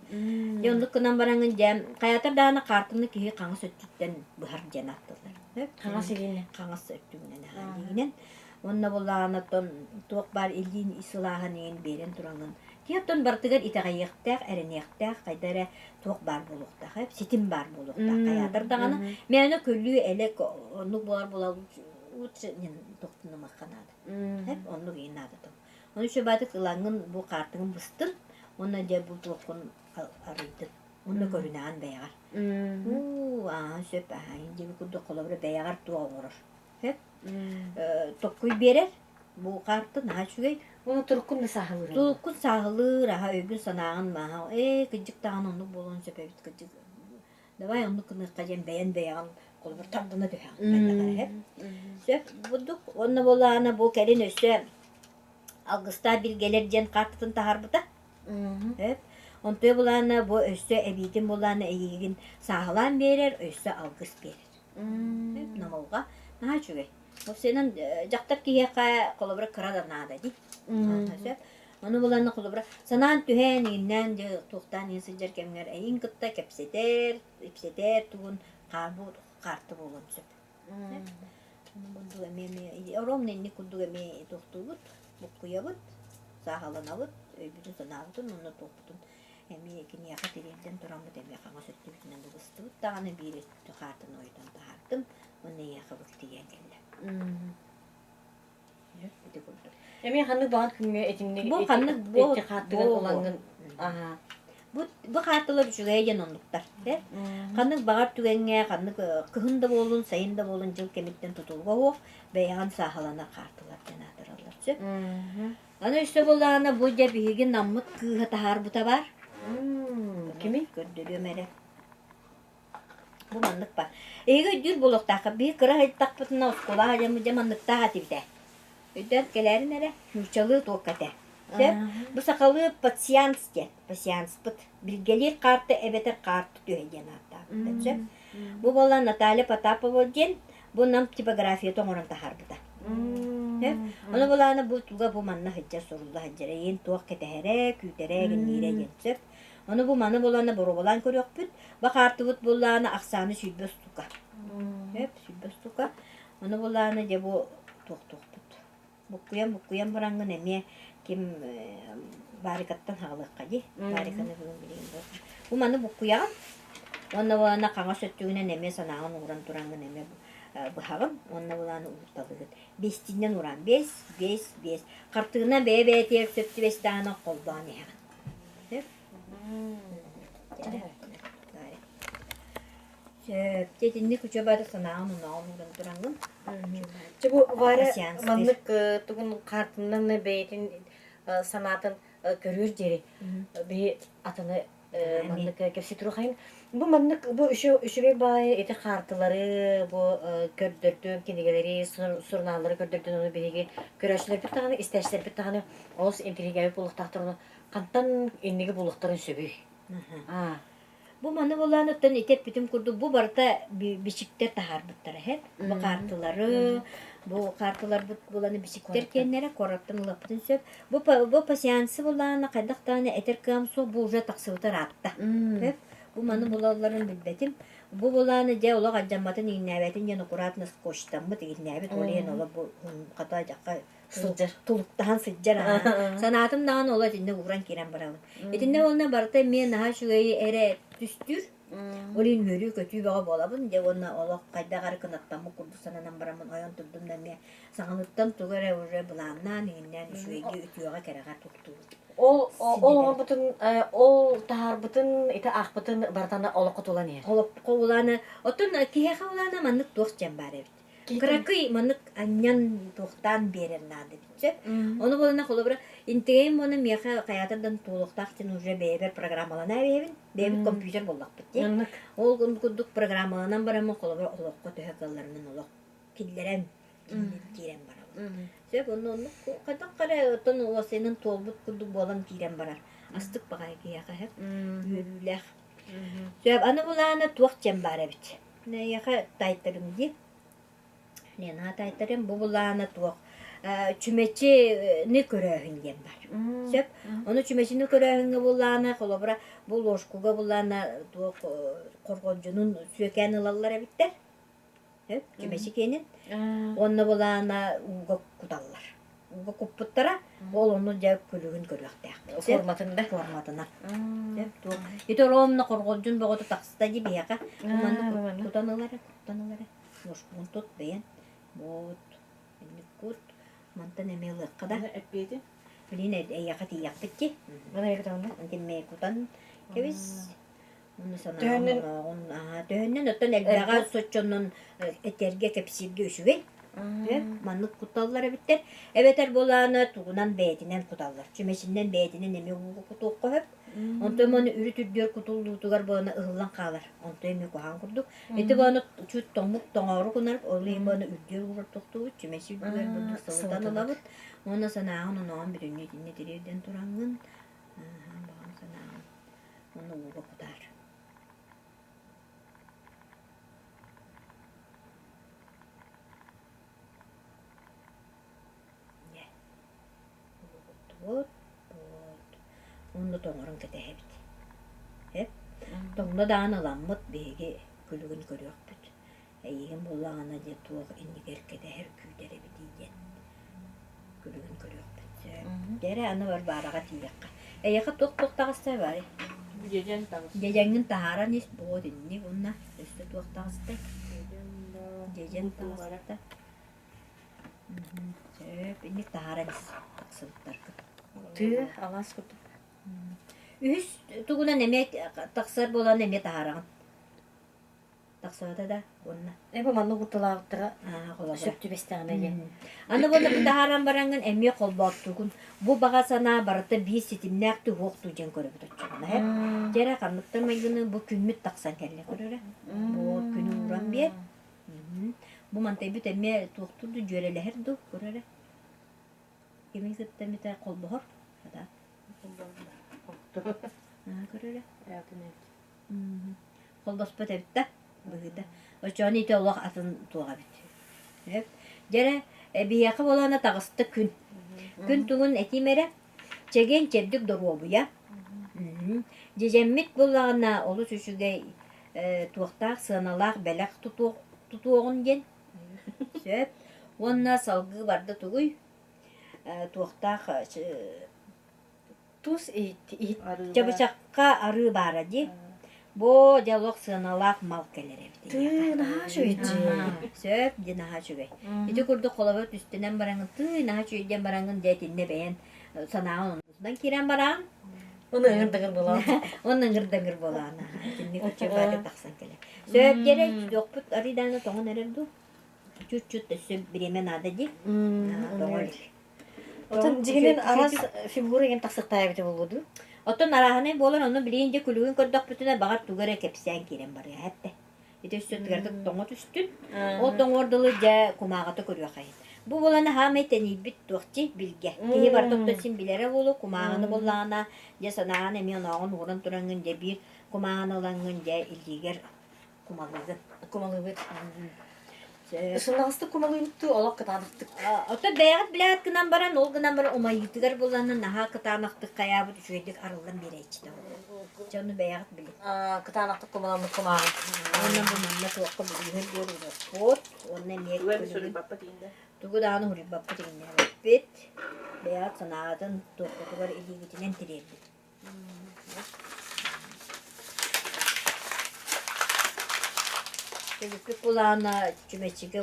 Дьэ оннук гынан бараҥҥын дьэ хайатар даҕаны хаартыны киһи хаҥас өттүттэн быһар диэн ааттыыллар. Хаҥас илиинэн. Хаҥас өттүгүнэн илиинэн. Уонна буоллаҕына оттон туох баар илиин сылааһын иҥин биэрэн тураҥҥын киһи оттон барытыгар итэҕэйиэхтээх, эрэниэхтээх, хайда эрэ туох баар буолуохтаах, ситим баар буолуохтаах. Хайаатар даҕаны мээнэ күлүү элэк оннук буолар буолар лучше тохтунумахха наада. Эп оннук иһин наадата. Ону үчүгэйдик ылаҥҥын бу хаартыгын быстын уонна дьэ бу туоххун арыйдын. Уонна көрүнэҕин бэйэҕэр. Уу, аа, сөп, аа, диэби курдук холобура бэйэҕэр туох оҥорор. Сөп. Токкуй биэрэр. Бу хаарты наһаа үчүгэй. Уонна туруккун да сааһылыыр. Туруккун сааһылыыр, аһа өйгүн санааҕын мааһа. Ээ, кырдьык даҕаны оннук буолуон сөп эбит кырдьык. Давай оннук гыныахха диэн бэйэн бэйэҕин холобур тардына түһэҕин хайдах эрэ. Сөп бурдук. Уонна буоллаҕына бу кэлин өссө Алгыстаах билгэлэр диэн каартатын таһаарбыта. Сөп. Онтуйа булаана бу өссө эбиитин булаана эйиигин сааһылаан биэрэр, өссө алгыс биэрэр. Намылҕа наһаа үчүгэй. Сенен дьахтар киһиэхэ холобура кыра да наада дии. Сөп. Ону буланна холобура санаан түһээн иҥиннээн дьэ туохтаан иһин сылдьар кэмҥэр эйиҥ кытта кэпсэтэр, ипсэтэр тугун хаамуу хаарты буолуон сөп. Ону курдук эмиэ эмиэ ровно инник курдук эмиэ туохтуубут, буккуйабыт, сааһыланабыт, өйбүтүн-санаабытын уонна туохпутун эмиэ киниэхэ тириэрдэн тураммыт эмиэ хаҥас өттүбүтүнэн быбыстыбыт даҕаны биир өттү хаартын ойутан таһаардым уонна эйиэхэ бу тиийэн кэллэ. Ити курдук. Эмиэ ханнык баҕар күҥҥэ итинник Бу ханнык бу ити хаартыгын ылаҥҥын аһаа Бу бу хаартылар үчүгэйэ диэн оннуктар. Ханнык баҕар түгэҥҥэ, ханнык кыһын да буоллун, сайын да буоллун дьыл кэмиттэн тутулуга суох бэйэҕин сааһыланар хаартылар диэн аатыраллар. Сөп. Аны өссө буоллаҕына бу дьэ биһиги Наммыт кыыһа таһаарбыта баар. Кимий? Көрдөрүөм эрэ. Бу маннык баар. Эһиги өйдүүр буолуохтааххыт. Биһиги кыра сылдьтахпытына оскуолаҕа дьэ дьэ манныктаах этибит ээ. Өйдөөн кэлээрин эрэ, нууччалыы туокка этэ. Сөп? Бу сахалыы пассианс диэн, пассианспыт. Билгэлиир хаарта эбэтэр хаарты түһэ диэн ааттаабыттар. Сөп? Бу буолла Наталья Потапова диэн бу нам типографията оҥорон таһаарбыта. Ону булаана бу туга бу манна сылдьар сурулла сылдьар эйиэн туох кэтэһэрэ, күүтэрэ, гинниирэ диэн сөп. Ону бу маны булана боруобалаан көрүөхпүт. Бахаартыбыт буллаана ахсааны 120 штука. Сөп, 120 штука. Ону булаана дьэ бу туохтуохпут. Буккуйан буккуйан бараҥҥын эмиэ ким баарикаттан хаалыахха дии. Баариканы бүгүн билигин бу маны буккуйаҕын. Уонна буолана хаҥас өттүгүнэн эмиэ санааҕын ууран тураҥҥын эмиэ быһаҕын. Уонна булааны уурталыгыт. Биэстинэн ураан. Биэс, биэс, биэс. Хартыына бэйэ-бэйэтигэр сөп түбэстэҕинэ холбоон иһэҕин. Сөп? Сөп. Дьэ итинник үчүгэй бары санааҕын онооҕун ууран тураҥҥын. Чэ бу Варя Пассианстыыр. маннык тугун хаартынан бэйэтин санаатын көрүөр диэри биһи атыны маннык кэпсии туруохайын. Бу маннык бу үчүгэй баайы ити хаартылары бу көрдөрдүм кинигэлэри сурунааллары көрдөрдүн ону биһиги көрөөччүлэрбит даҕаны истээччилэрбит даҕаны олус интириэһиргээбит буолуохтаахтар ону хантан инниги булуохтарын сөбүй? Аа. Бу маны булаан оттон ити эппитим курдук бу барыта бичиктэр таһаарбыттара иһэ. Бу каартылары, бу каартыларбыт буланы бичиктэр киэннэрэ куораттан ылаппытын сөп. Бу бу пассиансы булаана хайдах даҕаны этэр кыам суох бу уже тахсыбыта ыраатта. Сөп. Бу маны булалларын билбэтим. Бу булааны дьэ олох алдьамматын иҥнээбэтин диэн аккуратно скотчтаммыт иҥнээбит ол иһин олох бу хата дьахха Сылдьар. Тулуктаһан сылдьар аһа. Санаатым даҕаны ол итиннэ ууран киирэн барабын. Итиннэ уонна барыта эмиэ наһаа үчүгэйи эрэ түстүүр. Ол иһин үөрүү-көтүү бөҕө буолабын. Дьэ уонна олох хайдах эрэ кынаттаммыт курдук сананан бараммын ойон турдум да эмиэ саҥалыттан тугу эрэ уже былааннаан иҥиннээн үчүгэйгэ үтүөҕэ кэрэҕэ туттубут. Ол ол оҥорбутун ол таһаарбытын ити аахпытын барытана олоххо тулан иһэр. Олоххо улаана оттон киһиэхэ улаана маннык туох дьэн баар эбит. Кыракый маннык анньан туохтаан биэрэр наада эбит сөп. Ону буолана холобура интигэйим уонна миэхэ хайаатардан туолуохтаах диэн уже бэйэбэр программалана эбиэбин. Бэйэбит компьютер буоллахпыт дии. Ол курдук программаланан бараммын холобура олоххо төһө кыалларынан олох киллэрэн киирэн барабын. Сөп онно оннук хайдах эрэ оттон уосайынан туолбут курдук буолан киирэн барар. Астык баҕайы киһиэхэ сөп. Үөрүүлээх. Сөп аны булаана туох диэн баар эбит. Эйиэхэ таайтарым дии. Лена таайтарым бу былаана туох чүмэчини көрөөһүн диэн бар. Сөп. Ону чүмэчини көрөөһүҥҥэ буллаана холобура бу ложкуга буллаана туох хорҕолдьунун сүөкээн ылаллар эбиттэр. Сөп. Чүмэчи киэнин. Онно булаана ууга куталлар. Ууга куппуттара ол ону дьэ күлүгүн көрүөхтээх. Форматын да? Форматына. Ити ровно хорҕолдьун бөҕөтө таҕыста дии биһиэхэ. Манна кутан ылар, куттан ылар. Ложкун тут бэйэн. Вот. Инник кут. Мантан эмиэ ылыахха да. Эппиэти? Билин эйиэхэ тиийэхпит дии. Мана эйиэхэ Антиммэ кутан кэбис. Уонна санааҕын онооҕун төһөннөн оттон элбэҕэ соччонон этэргэ кэпсииргэ үчүгэй. Маннык куталлар эбиттэр. Эбэтэр буолаана тугунан бэйэтинэн куталлар. Чүмэчинэн бэйэтинэн эмиэ ууга кутуохха сөп. Онтон маны үрүт үрдүгэр кутуллуутугар буолана ыһыллан хаалар. Онтон эмиэ куһаҕан курдук. Ити буолана чуть тоҥмут тоҥоору гынар, ол иһин буолана үрдүгэр уурар тохтуубут, чүмэчи үрдүгэр бурдук сылытан ылабыт. Уонна санааҕын онооҕун бүтүннүү итиннэ тириэрдэн тураҥҥын, баҕам санааҕын Уонна ууга кутаар. Дьэ, ууга куттубут. Вот. Уонна тоҥорун кэтэһэбит. Эп. Тоҥно даҕаны ыламмыт биһиги күлүгүн көрүөхпүт. Эйигин буллаҕына дьэ туох иннигэр кэтэһэр күүтэр эбитий диэн күлүгүн көрүөхпүт сөп. Дьэ эрэ аны Варвараҕа тиийиэххэ. Эйиэхэ туох-туох таҕыста баарый? Дьэдьэн таҕыста. Дьэдьэҥҥин таһааран ис, буот инник уонна өссө туох таҕыста? Дьэдьэн таҕыста. Сөп, инник таһааран ис тахсыбыттаргын. Тыы, алаас курдук. Үһүс тугунан эмиэ тахсар буолан эмиэ таһаараҕын. Тахсыбата да уонна Эбэ маннык ортолообуттара сөп түбэстэҕинэ диэн. Аны буолла бу таһааран бараҥҥын эмиэ холбооттугун. Бу баҕа санаа барыта биир ситимнээх туһуохтуу диэн көрөбүт оччоҕуна һэ. Дьэ эрэ ханныктан майгыны бу күммүт тахсан кэллэ көрөрө. Бу күнү ууран биэр. Бу мантайбыт эмиэ туохтуур ду дьүөрэлэһэр ду көрөрө. Кими кытта эмитэ холбоһор. Хата. Көрөрө. Холбоспот эбит да быһыыта. Оччоҕуна ити олох атын туох эбит. Сөп. Дьэ эрэ, биһиэхэ буолаана таҕыста күн. Күн тугун этиим эрэ, чэгиэн чэбдик доруобуйа. Дьэдьэммит буоллаҕына олус үчүгэй туохтаах сыаналаах бэлэх тутуоҕун диэн. Сөп. Уонна салгыы барда тугуй? Туохтаах Тус иһит иһит Чабычахха арыы баара дии. Бу дьэ олох сыаналаах мал кэлэр эбит Тыы наһаа үчүгэй дии. Сөп дии наһаа үчүгэй. Ити курдук холобур түстэнэн бараҥын тыы наһаа үчүгэй диэн бараҥын дьэ итиннэ бэйэн санааҕын оннутунан киирэн бараҕын. Оны ыҥыр-дыҥыр буолаан. Оны ыҥыр-дыҥыр буолаан. Итинник үчүгэй тахсан кэлэр. Сөп дьэрэ туохпут арыйдаана тоҥон эрэр дуу? Чуть-чуть өссө бириэмэ наада дии. Тоҥо илик. Отон дьиҥинэн араас фигура игин тахсыахтаах эбитэ буолуо дуу? Оттон арааһынай буолан ону билигин дьэ күлүгүн көрдөхпүтүнэ баҕар тугу эрэ кэпсээн киирэн барыа эттэ. Ити өссө тыгардык тоҥо түстүн. Ол тоҥуор дылы дьэ кумааҕыта көрүөххэйин. Бу буолан хаамай тэнийбит туохчи билгэ. Киһи барыта оттон син билэрэ буолуо кумааҕыны буллаҕына дьэ санааҕын эмиэ онооҕун ууран тураҥҥын дьэ биир кумааҕыны ылаҥҥын дьэ илиигэр кумалыыгын. Кумалыыбыт. Сымнаҕастык кумалыыбыттыы олох кытаанахтык. Оттон бэйэҕит билээт гынан баран, ол гынан баран умайыытыгар буланна наһаа кытаанахтык хайаабыт үчүгэйдик арыллан биэрээччитэ буолуо. Дьэ ону бэйэҕит билин. Кытаанахтык кумаламмыт кумааҕы. Уонна бу манна туохха бүлүүһүн диэн уруохпут. Уонна эмиэ тугу даҕаны суруйбаппыт иҥнээбэппит. Бэйэҕит санааҕытын туоххутугар илиигитинэн тириэрдин. Төрүккүт кулаана чүмэчигэ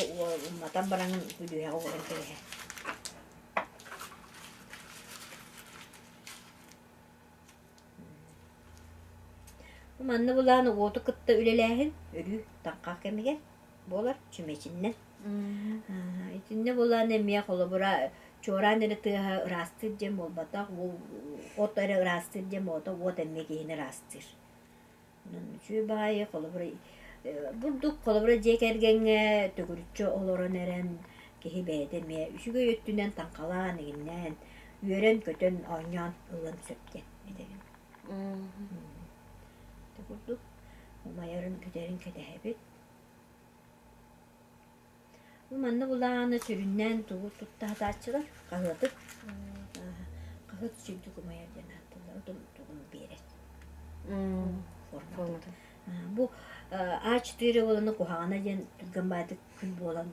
уматан баран бүлүүһэҕэ ууран кэбиһэр. Бу манна булаан уоту кытта үлэлээһин өрүү таҥха кэмигэр буолар чүмэчиннэн. Итиннэ булаан эмиэ холобура чуораан эрэ тыаһа ыраастыыр диэн буолбатах, от эрэ ыраастыыр диэн буолбатах, уот эмиэ киһини ыраастыыр. Онон үчүгэй баҕайы холобура бурдук холобура дьиэ кэргэҥҥэ төгүрүччү олорон эрэн киһи бэйэтэ эмиэ үчүгэй өттүнэн таҥхалаан, игиннээн, үөрэн-көтөн, оонньоон ылыан сөп диэн этэбин. Ити курдук умайарын бүтэрин кэтэһэбит. Бу манна булааны сүрүннээн тугу тутта сатааччылар? Хаһыаты. Хаһыат үчүгэйдик умайар диэн ааттыыллар, тугун биэрэр. Форматын. Бу А4 буолана куһаҕана диэн түргэн баайдык күл буолан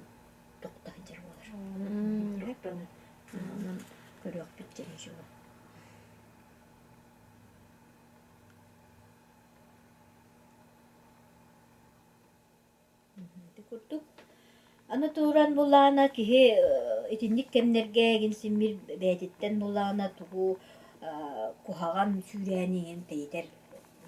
тохто сылдьар буолар. Онон көрүөхпүт диэн үчүгэй. Ити курдук. Аны туран булаана киһи итинник кэмнэргэ игин симмир бэйэтиттэн булаана тугу куһаҕан сүүрээни иҥин тэйитэр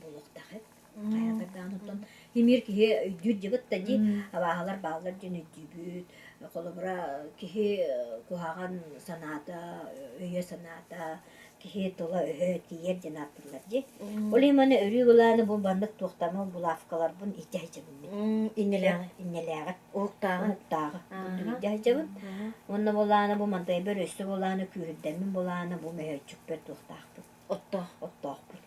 буолуохтаах эбит. Хайатардаан оттон тимир киһи өйдүүр дьыбыт да дии абааһылар бааллар диэн өйдүүбүт. Холобура киһи куһаҕан санаата, өйө-санаата киһи тыла-өһө тиийэр диэн ааттыыллар дии. Ол иһин маны өрүү былааны бу маннык туохтаммын булавкаларбын илдьэ сылдьабын мин. Иннэлээҕи. Иннэлээҕи. Уһуктааҕы. Уһуктааҕы. Илдьэ сылдьабын. Уонна былааны бу мантайбар өссө былааны күүһүрдэммин былааны бу мөһөөччүкпэр туохтаахпын. Оттоох. Оттоохпун.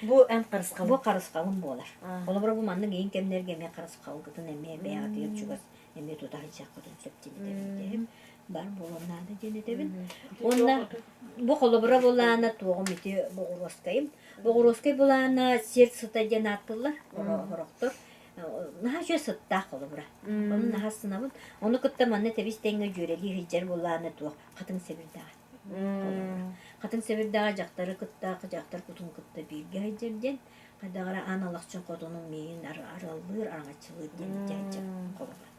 Бу эн харысхалын. Бу харысхалым буолар. Холобура бу маннык иин кэмнэргэ эмиэ харысхалгытын эмиэ бэйэҕитигэр чугас эмиэ тута сылдьыаххытын сөп диэн бар буолуон наада диэн этэбин. Уонна бу холобура былаана туоҕум ити боҕуруоскайым. Боҕуруоскай былаана сир сыта диэн ааттыыллар орохтор. Наһаа үчүгэй сыттаах холобура. Ону наһаа сынабын. Ону кытта манна тэбис тэҥҥэ дьүөрэлии сылдьар былаана туох хатыҥ сэбирдэҕэ. Хатыҥ сэбирдэҕэ дьахтары кытта дьахтар кутун кытта бииргэ сылдьар диэн хайдах эрэ аан алахчын хотунун миигин арыаллыыр араҥаччылыыр диэн дьэ холобура.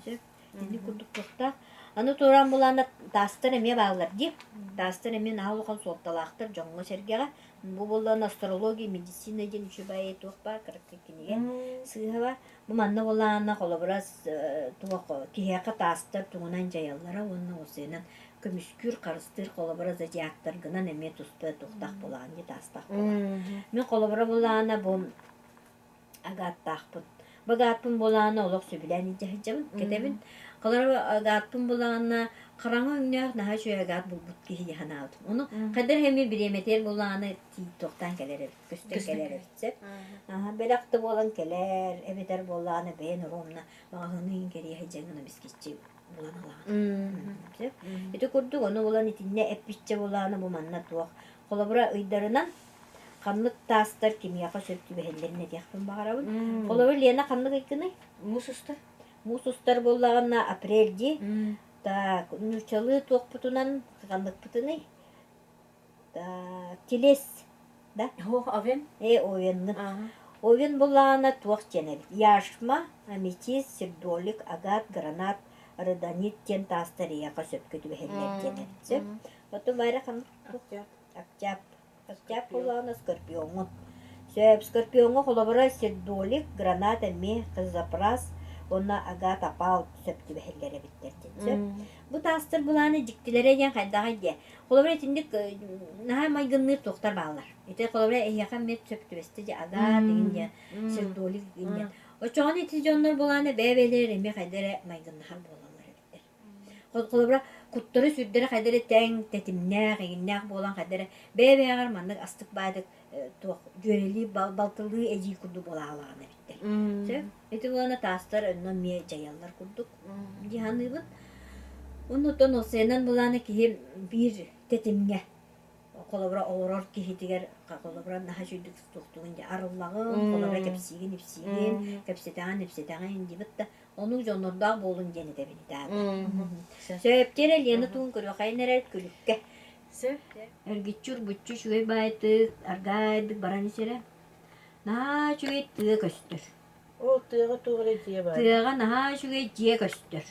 Сөп. Ини курдук туохтаах. Аны туран булааннар таастар эмиэ бааллар дии. Таастар эмиэ наһаа улахан суолталаахтар дьоҥҥо-сэргэҕэ. Бу буоллаҕына астрология, медицина диэн үчүгэй туох баар кыракый кинигэ сыыһа баар. Бу манна буоллаҕына холобура туох киһиэхэ таастар тугунан дьайаллара уонна уопсайынан көмүскүүр, харыстыыр холобура зодиактаргынан эмиэ туспа туохтаах буолаҕын дии таастаах буолаҕын. Мин холобура буоллаҕына бу Агааттаахпын. Бу агааппын буолаҕына олох сөбүлээн илдьэ сылдьабын, кэтэбин. Холобура агааппын буоллаҕына хараҥа өҥнөөх наһаа үчүгэй агаат булбут киһи дии санаабытым. Ону хайдах эмэ бириэмэтигэр буоллаҕына тохтоон кэлэр эбит, көстөн кэлэр эбит сөп. Бэлэх да буолан кэлэр, эбэтэр буоллаҕына бэйэн оруомна маҕаһыыны иһин кэрийэ сылдьаҥҥын эмискэччи булан ылаҕын. Сөп. Ити курдук ону булан итиннэ эппиччэ буоллаҕына бу манна туох холобура ыйдарынан Ханнык таастар кимиэхэ сөп түбэһэллэрин этиэхпин баҕарабын. Холобур, Лена ханнык ыйгыный? Муус устар. Муус устар буоллаҕына апрель дии. Так, нууччалыы туохпутунан ханныкпытыный? Так, телес, да? Ох, овен. Э, овеннык. Овен буоллаҕына туох диэн эбит? Яшма, аметист, сердолик, агат, гранат, родонит диэн таастар эйиэхэ сөпкө түбэһэллэр диэн эбит. Сөп. Потом Варя ханнык? Октябрь. Октябрь буоллаҕына Скорпиоҥҥун. Сөп, Скорпиоҥҥа холобура сердолик, гранат эмиэ, хризопрас уонна агат опал сөп түбэһэллэр эбиттэр диэн сөп. Бу таастар былааны дьиктилэрэ диэн хайдаҕый диэ. Холобура итинник наһаа майгынныыр туохтар бааллар. Ити холобура эһиэхэ эмиэ сөп түбэстэ дии агат игин диэн, сердолик игин диэн. Оччоҕуна ити дьоннор былааны бэйэ-бэйэлэрэ эмиэ хайда эрэ майгыннаһар буолаллар эбиттэр. Холобура, куттара-сүрдэрэ хайда эрэ тэҥ, тэтимнээх, эҥиннээх буолан хайда эрэ бэйэ-бэйэҕэр маннык астык баайдык туох дьүөрэлии балтылыы эдьиий курдук буолаалаҕын эбиттэр. Сөп. Ити буолана таастар онно эмиэ дьайаллар курдук дии саныыбын. Оннуттан осенан былаана киһи биир тэтимҥэ холобура олорор киһитигэр холобура наһаа үчүгдүк туохтугун дии арыллаҕын, холобура кэпсиигин ипсиигин, кэпсэтэҕин ипсэтэҕин диэбит да Оннук дьоннордоох буолун диэн этэбин итаата. Сөптөр Лена туун көрүөхайын эрэр күлүккэ. Сөп. Эргиччи урбуччу үчүгэй баайтык, аргаайдык баран исэрэ. Наһаа үчүгэй тыа көстөр. Ол тыаҕа туох эрэ дьиэ баар. Тыаҕа наһаа үчүгэй дьиэ көстөр.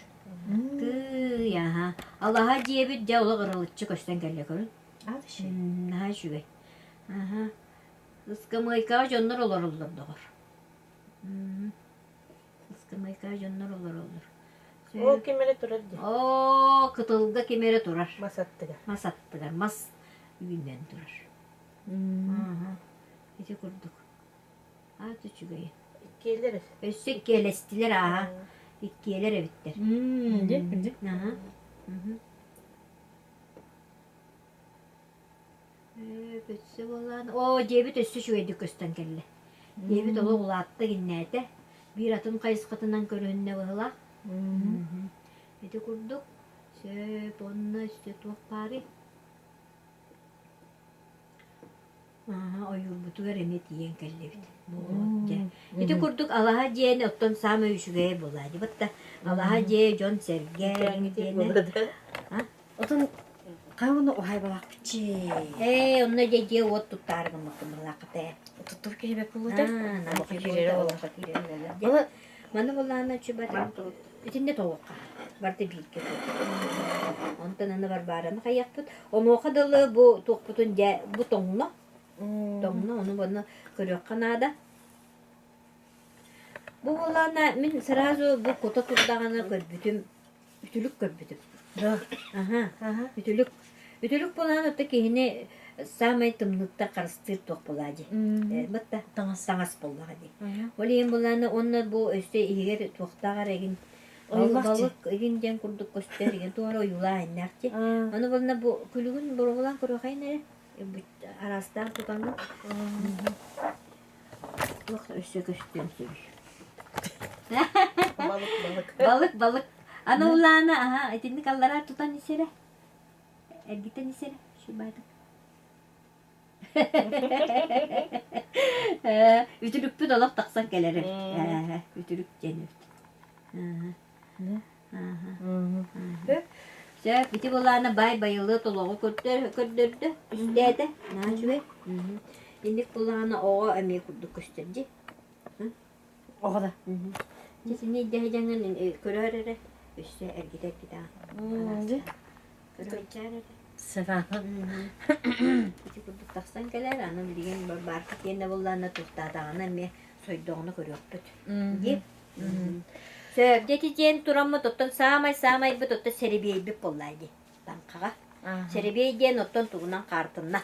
Тыый, аһа. Алаһа дьиэбит дьэ олох ырылыччы көстөн кэллэ көрүн. Наһаа үчүгэй. Аһа. Ыскамыайкаҕа дьоннор олороллор доҕор. Ыскамыайка дьоннор олороллор. Ол ким эрэ турар дии. Оо, кытылга ким эрэ турар. Мас аттыгар. Мас аттыгар, мас үүнэн турар. Ити курдук. Аат үчүгэй. Иккиэлэр. Өссө иккиэлэстилэр ааһа. Иккиэлэр эбиттэр. Аха. Өссө буоллаан, оо, дьиэбит өссө үчүгэйдик көстөн кэллэ. Дьиэбит олох улаатта гиннээтэ. Биир атын хайысхатынан көрүһүннэ быһыылаах. Ити курдук, сөп, онно өссө туох баарый? Ааһа, ойуурбутугар эмиэ тиийэн кэллибит. Вот, дьэ. Ити курдук алаһа дьиэни оттон саамай үчүгэйэ буолаа дии. Батта алаһа дьиэ дьон-сэргэ диэнэ. А? Отон хайа уһайбалаахпытчи. Ээ, онно дьэ дьиэ уот туттаары гыммыккын быһылааххыта ээ. Туттур киһи бэт буолута. Олоххо киирэрэ олоххо киирэрэ буолла. Маны буллаана чубата итиннэ тоҕуохха барыта бииргэ туох. Онтон аны Варвараны хайыахпыт. Онуоха дылы бу туохпутун дьэ бу тоҥно. Тоҥно, ону буонна көрүөххэ наада. Бу буоллаана мин сразу бу кута турдаҕына көрбүтүм үтүлүк көрбүтүм. Да. Аха, үтүлүк. Үтүлүк буолан ото киһини саамай тымныыттан харыстыыр туох буолаа дии. Батта Таҥас. таҥас буоллаҕа дии. Ол иһин буолаана уонна бу өссө иһигэр туохтаах эрэ игин Ойуулаах дии. балык игин диэн курдук көстөр игин туох эрэ ойуулаах иннээх дии. Аны буолна бу күлүгүн боруобалаан көрүөхайын эрэ араастаан тутаҥҥын. Туох өссө көстүөн сөбүй? Балык балык. Балык балык. Аны улаана аха итинник аллараа тутан исэрэ. Эргитэн исэрэ. Шубаатык. Үтүлүкпүт олох тахсан кэлэр эбит. Үтүлүк диэн эбит. Сөп, ити былаана баай байылыат олоҕу көрдөрдө, түстээтэ. Наһаа үчүгэй. Инник былаана оҕо эмиэ курдук көстөр дии. Оҕо да. Дьэ сини дэһэ-дьаҥын көрөөр эрэ, өссө эргитэ-эргитэ Көрөөччүөр эрэ. Саҕана. Ити курдук тахсан кэлэр, аны билигин баарка тиэннэ буллаана туохтаатаҕына эмиэ сойдоҕуна көрүөхпүт. Дии. Сөп, дьэ ити диэн тураммыт оттон саамай-саамайбыт оттон сэрэбиэйбит буоллаа дии таҥхаҕа. Сэрэбиэй диэн оттон тугунан хаартынна.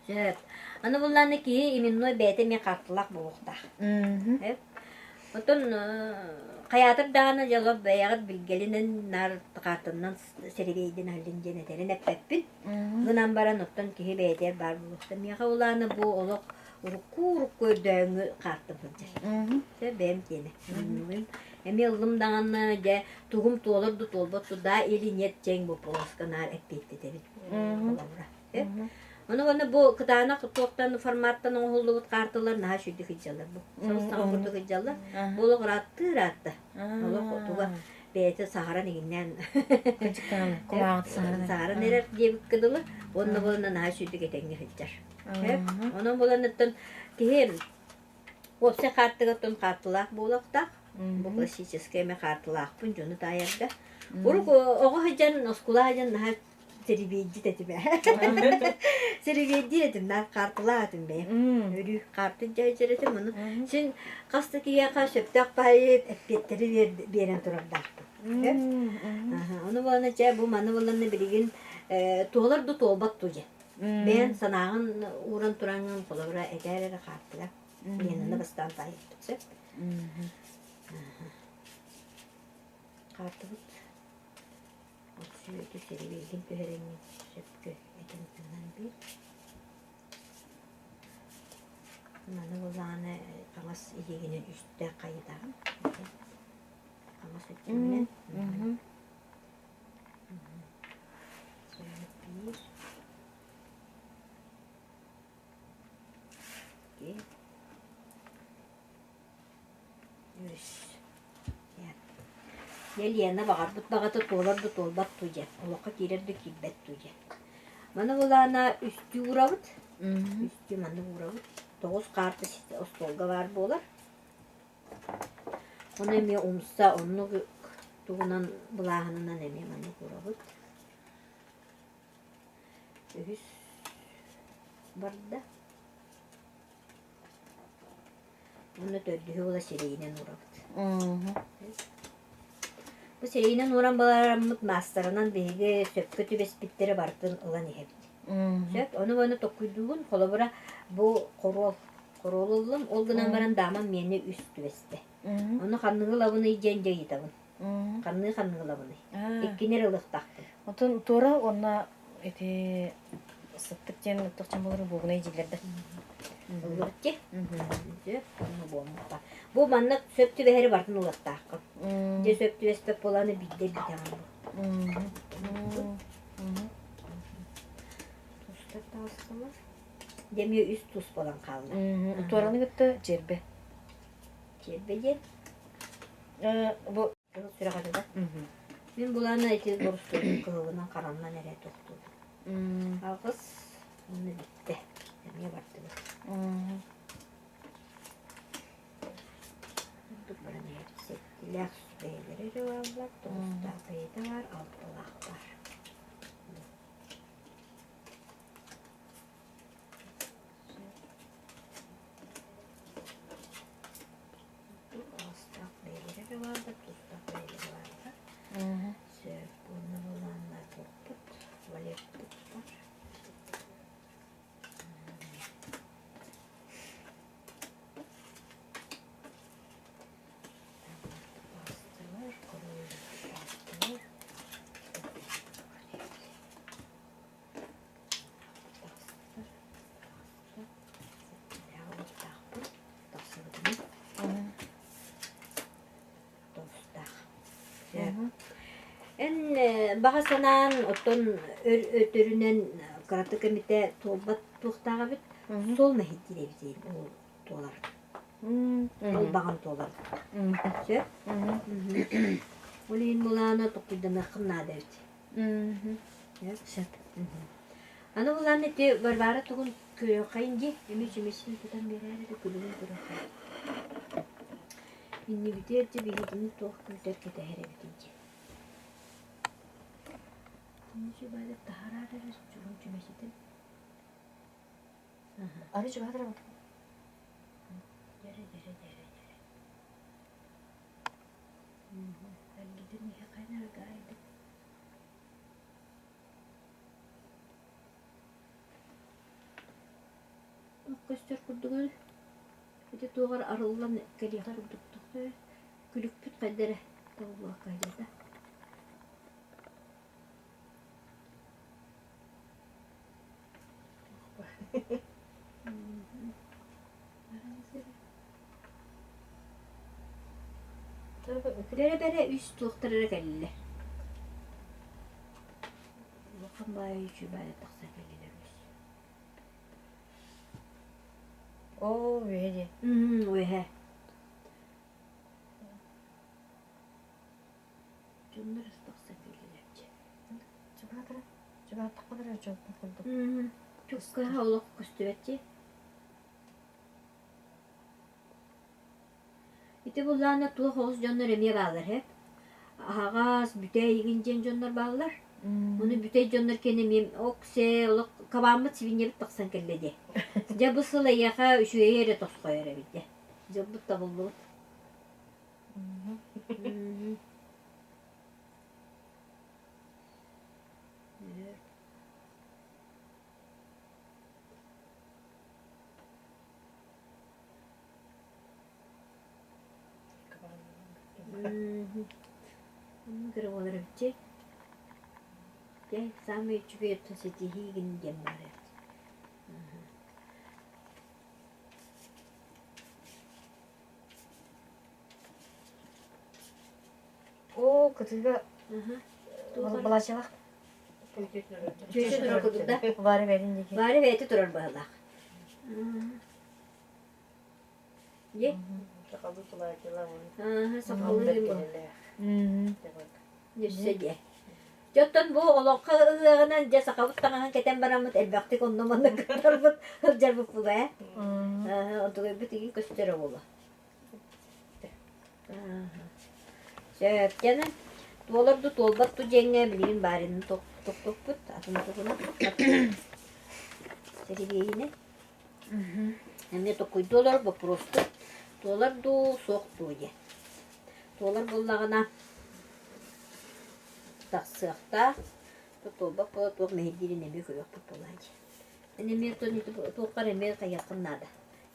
Сөп. Аны буллааны киһи именной бэйэтэ эмиэ хаартылаах буолуохтаах. Сөп. Оттон хайаатар даҕаны дьоло бэйэҕит билгэлинэн наар хаартыннан сэрэбиэйдэн аһыллын диэн этэрин эппэппин. Гынан баран оттон киһи бэйэтигэр баар буолуохтаах. Миэхэ улаана бу олох урукку-урукку өрдөөҥҥү хаартым сылдьар. Дьэ бэйэм тиэнэ. Эмиэ ыллым даҕаны дьэ тугум туолар да туолбат да или нет чэҥ боппуруоска наар эппиэттэтэбин. Холобура. Ону уонна бу кытаанах туохтан форматтан оҥоһуллубут каарталар наһаа үчүгдүк сылдьаллар бу. Сабыс-саҥа курдук сылдьаллар. Бу олох ырааттыы ыраатта. Олох туга бэйэтэ саһаран иҥиннээн саһаран эрэр диэбиккэ дылы уонна буолан наһаа үчүгдүк этэҥҥэ сылдьар. Онон буоланыттан киһи уопсай хаартыгаттан хаартылаах буолуохтаах. Бу классическай эмэ хаартылаахпын дьону таайарга. Урук оҕо сылдьан, оскуола сылдьан наһаа Сэрэбиэйдьит этим ээ. Сэрэбиэйдиир этим, наар хаартылаах этим бэйэм. Өрүү хаартын дьайдьар этим, ону син хас да киһиэхэ сөптөөх баайы эппиэттэри биэрэн турардаахпын. Ону буолана чэ бу маны буолланна билигин туолар да туолбат дуу дьэ. Бэйэн санааҕын ууран тураҥҥын холобура этээр эрэ хаартыга. Ленаны бастаан таайыппыт сөп. Хаартыбыт Сүөтү сэрэбиэйгин түһэрэҥҥин сөпкө этэн тыынан биэр. Маны буллаҕына хаҥас илиигинэн үстэ хайытаҕын. Хаҥас өттүнэн. Биир. Икки. Үс. Дьэ, Лена баҕарбыт баҕата туолар да туолбат дуу диэн, олоххо киирэр да киирбэт дуу диэн. Маны былаана үстүү уурабыт. Үстүү маннык уурабыт. 9 хаарты остуолга баар буолар. Ону эмиэ умса оннук тугунан былааһынынан эмиэ маннык уурабыт. Үһүс барда. Уонна төрдүһү була сирэйинэн уурабыт. Бу сирэйинэн ууран бараммыт маастарынан биһиги сөпкө түбэспиттэрэ барытын ылан иһэбит. Сөп, ону уонна токкуйдуугун, холобура, бу хоруол, хоруол ыллым, ол гынан баран даамам миэнэ үс түбэстэ. Ону ханныгы ылабыный диэн дьэ ыйытабын. Ханныгы ханныгы ылабыный? Иккини эрэ ылыахтаахпын. Отон туора уонна ити сыттык диэн тохчон болору бугунай дииллэр да. Ыллыбыт дии. Буоммуппа. Бу маннык сөп түбэһэри барытын ылыахтааххын. Дьэ сөп түбэспэт буолааны биирдэ битэҕин бу. Тустар таҕыстылар. Дьэ эмиэ үс тус буолан хаалла. Туораны кытта чиэрбэ. Чиэрбэ диэн Бу Кыһыл сүрэҕэ да? Мин булаана ити борустуойун кыһылынан хараннан эрэ тохтуубун. Алгыс уонна бүттэ. Эмиэ бардыбыт. Ордук баран иһэр сэттилээх бэйэлэрэ эрэ бааллар, тоҕустаах бэйэтэ баар, алталаах баар. Аҕыстаах бэйэлэрэ да бааллар, тустаах бэйэлэрэ бааллар. Сөп, уонна былааннар куппут, валеппут бар. Пасталар, пасталар. Эн баҕа санаан оттон өр өтөрүнэн кыратык эмитэ туолбат туохтаах эбит суол мэһэйдиир эбит ол туолар ол баҕам туолар сөп ол иһин былаана толкуйданыаххын наада эбит Сөп. Аны булан ити Варвара тугун көрүөххэйин дии, эмиэ чүмэчитин тутан биэрээр эрэ күлүгүн көрүөххэйин. Иннибитигэр дьэ биһигини туох күүтэр кэтэһэр эбитий дии. Итини сүбэлэр таһараар эрэ чугун чүмэчитин. Ары чугаһатар эбит. Дьэрэ дьэрэ дьэрэ дьэрэ. Эргитин иһэххин аргаайдык. Көстөр курдугун ити туоҕар арыллан кэлиэх курдук күлүкпүт хайда эрэ тобулуохха Бэрэ-бэрэ үс туохтар эрэ кэллилэр. Улахан баайы үчүгэй тахсан кэллилэр үс. Оо, үөһэ дии. Үөһэ. Дьоннор тахсан кэллилэр дьэ. Чугаатара, чугааттахпына эрэ чугаппыт курдук. Чуккаһа олох көстүбэт дии. Ити буллаҕына туох оҕус дьоннор эмиэ бааллар һэ. Аһаҕас, бүтэй игин диэн дьоннор бааллар. Ону бүтэй дьоннор кэнэ эмиэ ок-сээ олох кабааммыт сибинньэбит тахсан кэллэ дии. Дьэ бу сыл эйиэхэ үчүгэйи эрэ тосхойор эбит дьэ. Дьылбыт табыллыбыт. Оннук эрэ буолар эбит Дьэ, саамай үчүгэй оттон ситиһии гин диэн баар эбит. Оо, кытыыга балачалах Чүөчэ турар курдук да? Бары бэйэтин диэки. Бары бэйэтэ турар быһыылаах. Дьэ. Сахалыы платьелар. Сахалыы Өссө дьэ. Дьэ оттон бу олоҥхо ыһыаҕынан дьэ сахабыт таҥаһын кэтэн бараммыт элбэхтик онно-манна кыттарбыт сылдьарбыт буолуо ээ. Онтугайбыт игин көстөрө буолуо. Сөп дьэни туолар ду туолбат ду диэҥҥэ билигин баарыны тохтоппут атын тугуна Сэргиэйинэ Эмиэ токуйдуу олорор боппуруоспут туолар дуу, суох дуу диэн. Туолар буоллаҕына тахсыахтаах, туолбат буола туох мэһэйдиирин эмиэ көрүөхпүт буоллаҕа дии. Эн эмиэ оттон ити туоххар эмиэ хайыаххын наада.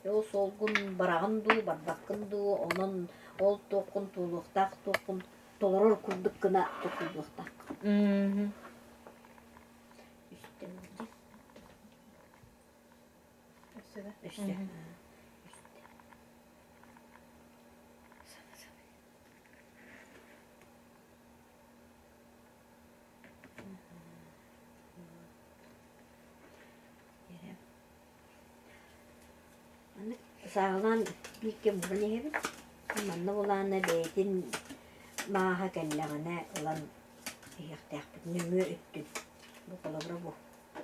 Ол суолгун бараҕын дуу, барбаккын дуу, онон ол туоххун туолуохтаах туоххун толорор курдук гына толкуйдуохтааххын. Үстэн дии. Өссө. Аны сааһылаан биир кэм ууран иһэбит. Манна булаана бэйэтин мааһа кэллэҕинэ ылан иһиэхтээхпит. Нөҥүө өттүн. Бу холобура бу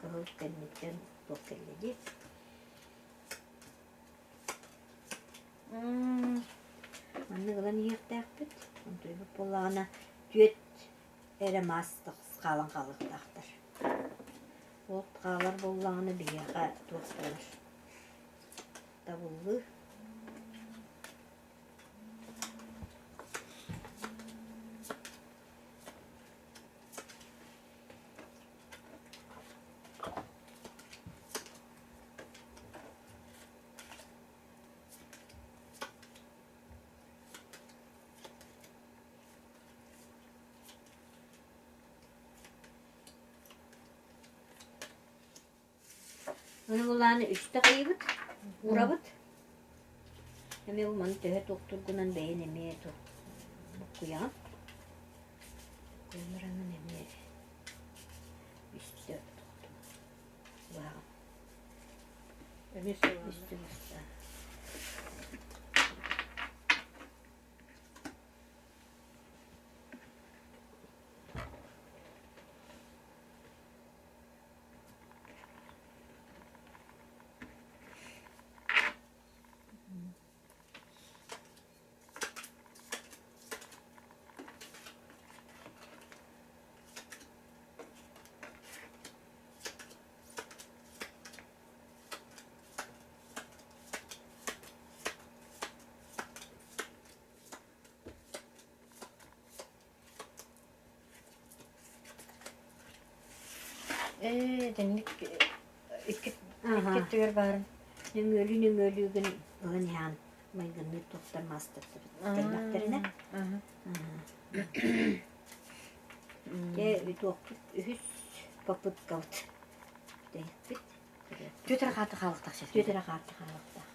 кыһыл кэнниттэн туох кэллэ дии. Маннык ылан иһиэхтээхпит. Онтуйбут буоллаҕына түөрт эрэ маас хаалан хаалыахтаахтар. Ол хаалар буоллаҕына биһиэхэ туох буолар? Табыллыы. Ону булааны үстэ хайыбыт, уурабыт. Эмиэ бу маны төһө туохтургунан бэйэн эмиэ буккуйаҕын. Буккуйан эмиэ үстэ туохтур. Эмиэ Үстэ буста. Ээ, итинник икки икки өттүгэр баарын. Нөҥүөлүү нөҥүөлүүгүн ылан иһэн майгынныыр туохтар маастартар кэллэхтэринэ. Дьэ, туохпут үһүс попыткабыт. Бүтэһикпит. Түөрт эрэ хаарты хаалыктаах сир. Түөрт эрэ хаарты хаалыктаах.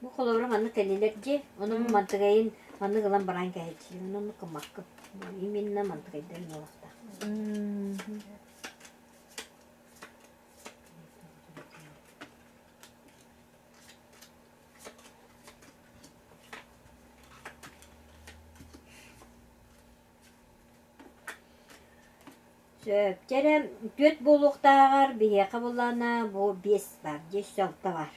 Бу холобура маннык кэллилэр дии, ону мантыгайын маннык ылан баран кэһэччилин оннук гыммаккын. Именно мантыгайдарын ылахтаах. Сөп. Чэ эрэ, түөрт буолуохтааҕар биһиэхэ буллаана бу биэс баар, дьиэ алта баар,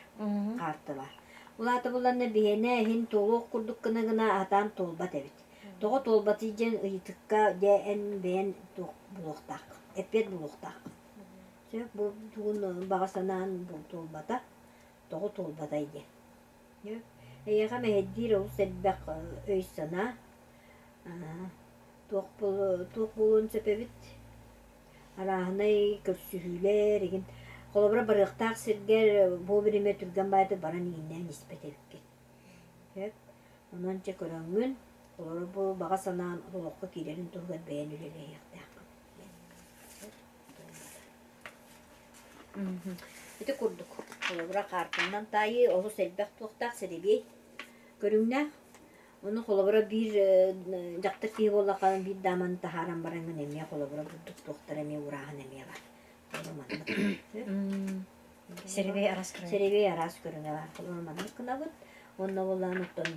хаарты баар. Ол аата буллаана биһиэнэ иһин туолуох курдук гына-гына аһатаан туолбат эбит. Тоҕо туолбатый диэн ыйытыкка дьэ эн бэйэн туох булуохтааххын, эппиэт булуохтааххын. Сөп, бу тугун баҕа санаан бу туолбата, тоҕо туолбатай диэн. Эйиэхэ мэһэйдиир олус элбэх өй-санаа. Туох туох буолуон сөп эбит? Арааһынай көрсүһүүлэр игин. Холобура, барыахтаах сиргэр бу биримэ түргэн баайдык баран иҥиннээн испэт эбиккин. Сөп. Онон чэ көрөҥҥүн, олору бу баҕа санаан олоххо киирэрин туһугар бэйэн үлэлэһиэхтээххин. Ити курдук, холобура, хаартыннан таайыы олус элбэх туохтаах сэрэбиэй көрүҥнээх. Ону холобура биир дьахтар киһи буоллахха биир дааманы таһааран бараҥҥын эмиэ холобура бурдук туохтара эмиэ урааһын эмиэ бар. Холобура маннык. Сэрэбиэй араас көрүҥэ. Сэрэбиэй араас көрүҥэ баар. Холобура маннык гынабыт. Уонна буоллаан оттон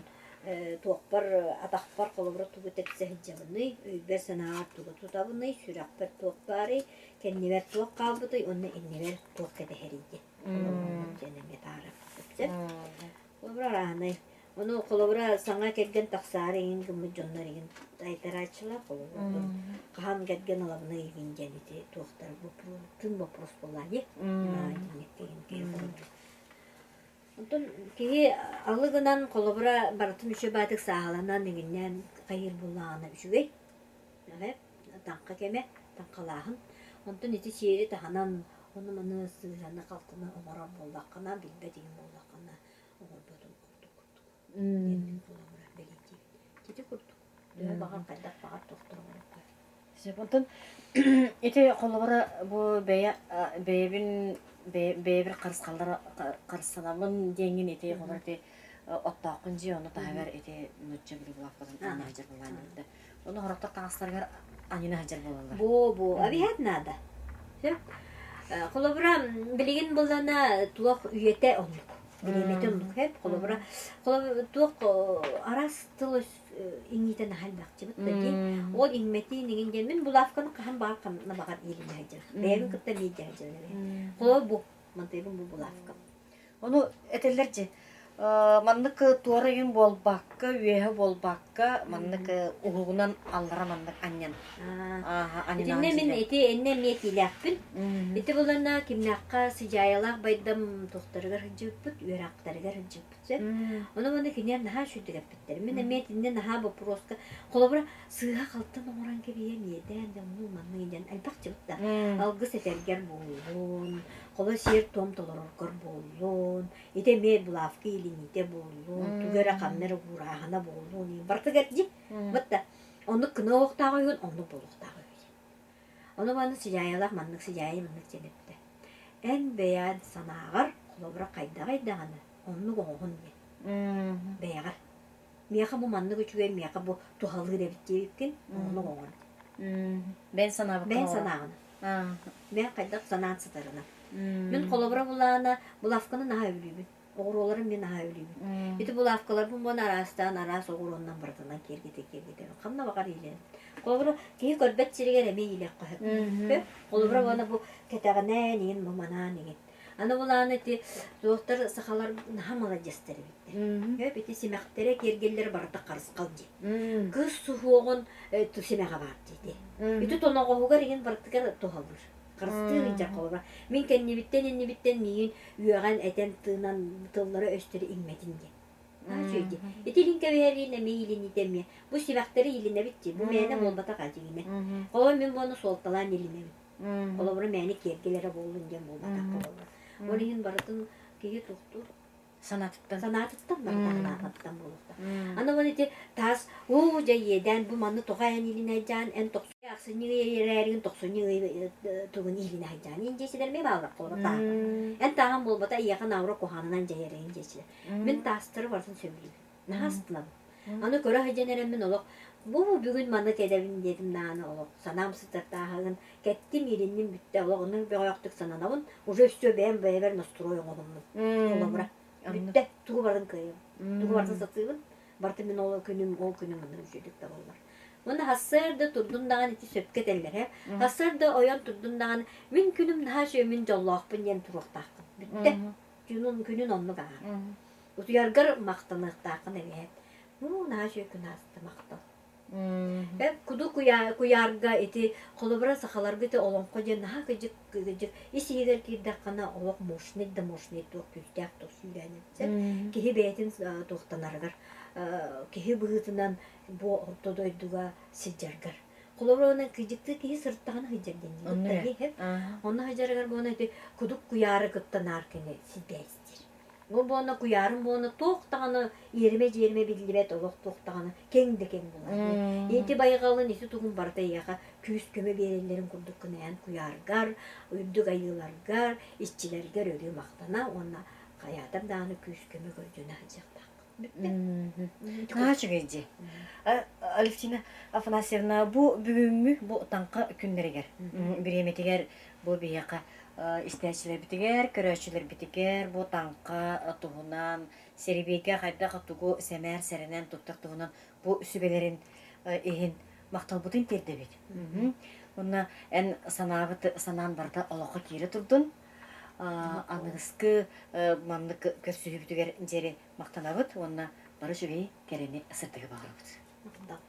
туохпар атахпар холобура тугу тэпсэ сылдьабыный, өйбөр-санааҕар тугу тутабыный, сүрэхпэр туох баарый, кэннибэр туох хаалбытый уонна иннибэр туох кэтэһэрий диэн. Холобура диэн эмиэ таара сөп. Холобура арааһынай. Ону холобура саҥа кэргэн тахсаары иҥин гыммыт дьоннор игин айтарааччылар холобура хаһан кэргэн ылабыный игин диэн ити туохтар тын вопрос буоллаа дии. Киһи Онтон киһи алы гынан, холобура, барытын үчүгэй баайдык сааһыланан, иҥиннээн хайыыр буоллаҕына үчүгэй. Таҥха кэмэ, таҥхалааһын. Онтон ити сиэри таһынан ону-маны сыыһаны-халтыны оҥорор буоллаххына, билбэт иһин буоллаххына, оҥорботун ордук курдук. Диэн мин холобура бэлиэтиибин. Ити курдук. Төһө баҕар хайдах баҕар туохтар оҥоруохха. Сөп. Онтон ити холобура бу бэйэ бэйэбин бэйэбэр харысхаллар харыстанабын диэҥҥин ити холобура ити оттооххун дьиэ ону таһыгар ити нуучча билибулааппатын аньына сылдьар буолаан да. Ону хорохтор таҥастарыгар аньына сылдьар буолаллар. Бу бу абиһат надо. Сөп. Холобура билигин буллана туох үйэтэ оннук. Бириэмэтэ оннук хэп. Холобура туох араас тыл иҥиитэ наһаа элбэхчибит да дии. Ол иҥмэтиин иҥин диэн мин булавканы хаһан баҕар ханна баҕар иилинэ сылдьар. Бэйэбин кытта бииргэ сылдьар эбит. Холобур бу мантыйбын бу булавкам. Ону этэллэр дьи маннык туора иҥин буолбакка, үөһэ буолбакка, маннык уһугунан аллара маннык анньан. Итиннэ мин ити эннэ эмиэ этиилээхпин. Ити булана кимнээххэ сыдьаайалаах байдам туохтарыгар сылдьыбыппыт, үөрэхтэригэр сылдьыбыппыт. Сөп. Ону уонна кинилэр наһаа үчүгэйдик эппиттэр. Мин эмиэ итиннэ наһаа боппуруоска холобура сыыһа-халтан оҥорон кэбиһиэм иэдээн дьэ оннук маннык диэн элбэх дьыбыт да. Алгыс этэргэр буоллун, холобура сиэр-туом толороргор буоллун, ити эмиэ булавка илиниитэ буоллун, тугу эрэ ханна эрэ уурааһына буоллун, барытыгар дии. Вот да оннук гына уохтаах үһүн, оннук буолуохтаах үһү. Ону маны сыдьаайалаах маннык сыдьаайа маннык диэн эппитэ. Эн бэйэҕин санааҕар холобура хайдаҕый даҕаны оннук оҥоһун диэн. Бэйэҕэр. Миэхэ бу маннык үчүгэй, миэхэ бу туһалыыр эбит диэбиккин оннук оҥор. Бэйэн санаабыккын Бэйэн санааҕын. Бэйэн хайдах санаан сытарынан. Мин холобура булаана булавканы наһаа өлүүбүн. Оҕуруоларын мин наһаа өлүүбүн. Ити булавкаларбын буон араастаан араас оҕуруоннан барытынан киэргэтэ-киэргэтэ ханна баҕар иилэн. Холобура киһи көрбөт сиригэр эмиэ иилэххэ сөп. Холобура уонна бу кэтэҕинээн иҥин бу манаан иҥин. Аны булааны ити туохтар сахалар наһаа маладьыастар эбиттэр. Сөп ити симэхтэрэ киэргэллэрэ барыта харысхал дии. Кыыс суһуоҕун симэҕэ баар дии. Ити тоноҕоһугар иҥин барытыгар туһалыыр. Харыстыыр ыйдьар холобура. Мин кэннибиттэн иннибиттэн миигин үөҕэн, этэн, тыынан тыллара өстөрү иҥмэтин диэн. Үчүгэй дии. Ити илин кэбиһэриин эмиэ илиниитэ эмиэ. Бу симэхтэри илинэбит дии. Бу мээнэ буолбатах аа дьиҥинэ. Холобура мин буону суолталаан илинэбин. Холобура мээнэ киэргэлэрэ буоллун диэн буолбатах холобура. Ол иһин барытын киһи тохтуур Санаатыттан. Санаатыттан барыта санаатыттан буолуохтаах. Аны вон ити таас уу дьэ иэдээн бу манны тоҕо эн илинэйдьаан эн тохсунньу ахсынньы эрээригин тохсунньу тугун иилинэйдьаан ин дьиэсилэр эмиэ бааллар холобур тааһа. Эн тааһын буолбата ийэхэ нааура куһаанынан дьайарыгын дьиэсилэр. Мин таастары барытын сөбүлүүбүн. Наһаа астынабын. Аны көрө сылдьан эрэммин олох бу бүгүн манны кэдэбин диэтим даҕаны олох санаам сытар тааһагын кэттим иилинним бүттэ олох оннук бөҕөөхтүк сананабын уже все бэйэм бэйэбэр настрой оҥоһуннум холобура бүттэ тугу барытын кыайабын тугу барытын сатыыбын барыта мин ол күнүм ол күнүм маннык үчүгэйдик табыллар. Уонна сарсыарда турдун даҕаны ити сөпкө этэллэр ээ. Сарсыарда ойон турдун даҕаны мин күнүм наһаа үчүгэй, мин дьоллоохпун диэн туруохтааххын. Бүттэ. Күнүн, күнүн оннук ааһар. Утуйаргар махтаныахтааххын эбээт. Ну, наһаа үчүгэй күн ааста, махтал. Э, куду куйаарга ити холобура сахаларга ити олоҥхо диэн наһаа кыдьык кыдьык ис иһигэр киирдэххинэ олох мощный да мощный туох күүстээх туох сүүрээн эбит. Киһи бэйэтин туохтанарыгар киһи быһыытынан бу орто дойдуга сылдьаргар. Холобура онон кыдьыктыы киһи сырыттаҕына сылдьар диэн. Онно сылдьарыгар буона ити кудук куйаары кытта наар кини сибээстиир. Ол буона куйаарым буона туох даҕаны иэримэ-дьиэримэ биллибэт олох туох даҕаны кэҥ да кэҥ буолар. Ити байҕалын ити тугун барыта эйиэхэ күүс-көмө биэрэллэрин курдук гына куйааргар, үрдүк айыыларгар, иччилэргэр өрүү махтана уонна хайаатар даҕаны күүс-көмө көрдөнө сылдьыахтаах. Бүттэ. Наһаа үчүгэй дии. Алевтина Афанасьевна, бу бүгүҥҥү бу таҥха күннэригэр бириэмэтигэр бу биһиэхэ истээччилэрбитигэр, көрөөччүлэрбитигэр бу таҥха туһунан, сэрэбиэйгэ хайдах тугу сэмээр сэрэнэн туттар туһунан бу сүбэлэрин иһин махталбытын тиэрдэбит. Уонна эн санаабыт санаан барыта олоххо киирэ турдун. Аныгыскы маннык көрсүһүүбүтүгэр диэри махтанабыт уонна бары үчүгэйи кэрэни сырдыгы баҕарабыт. Махтал.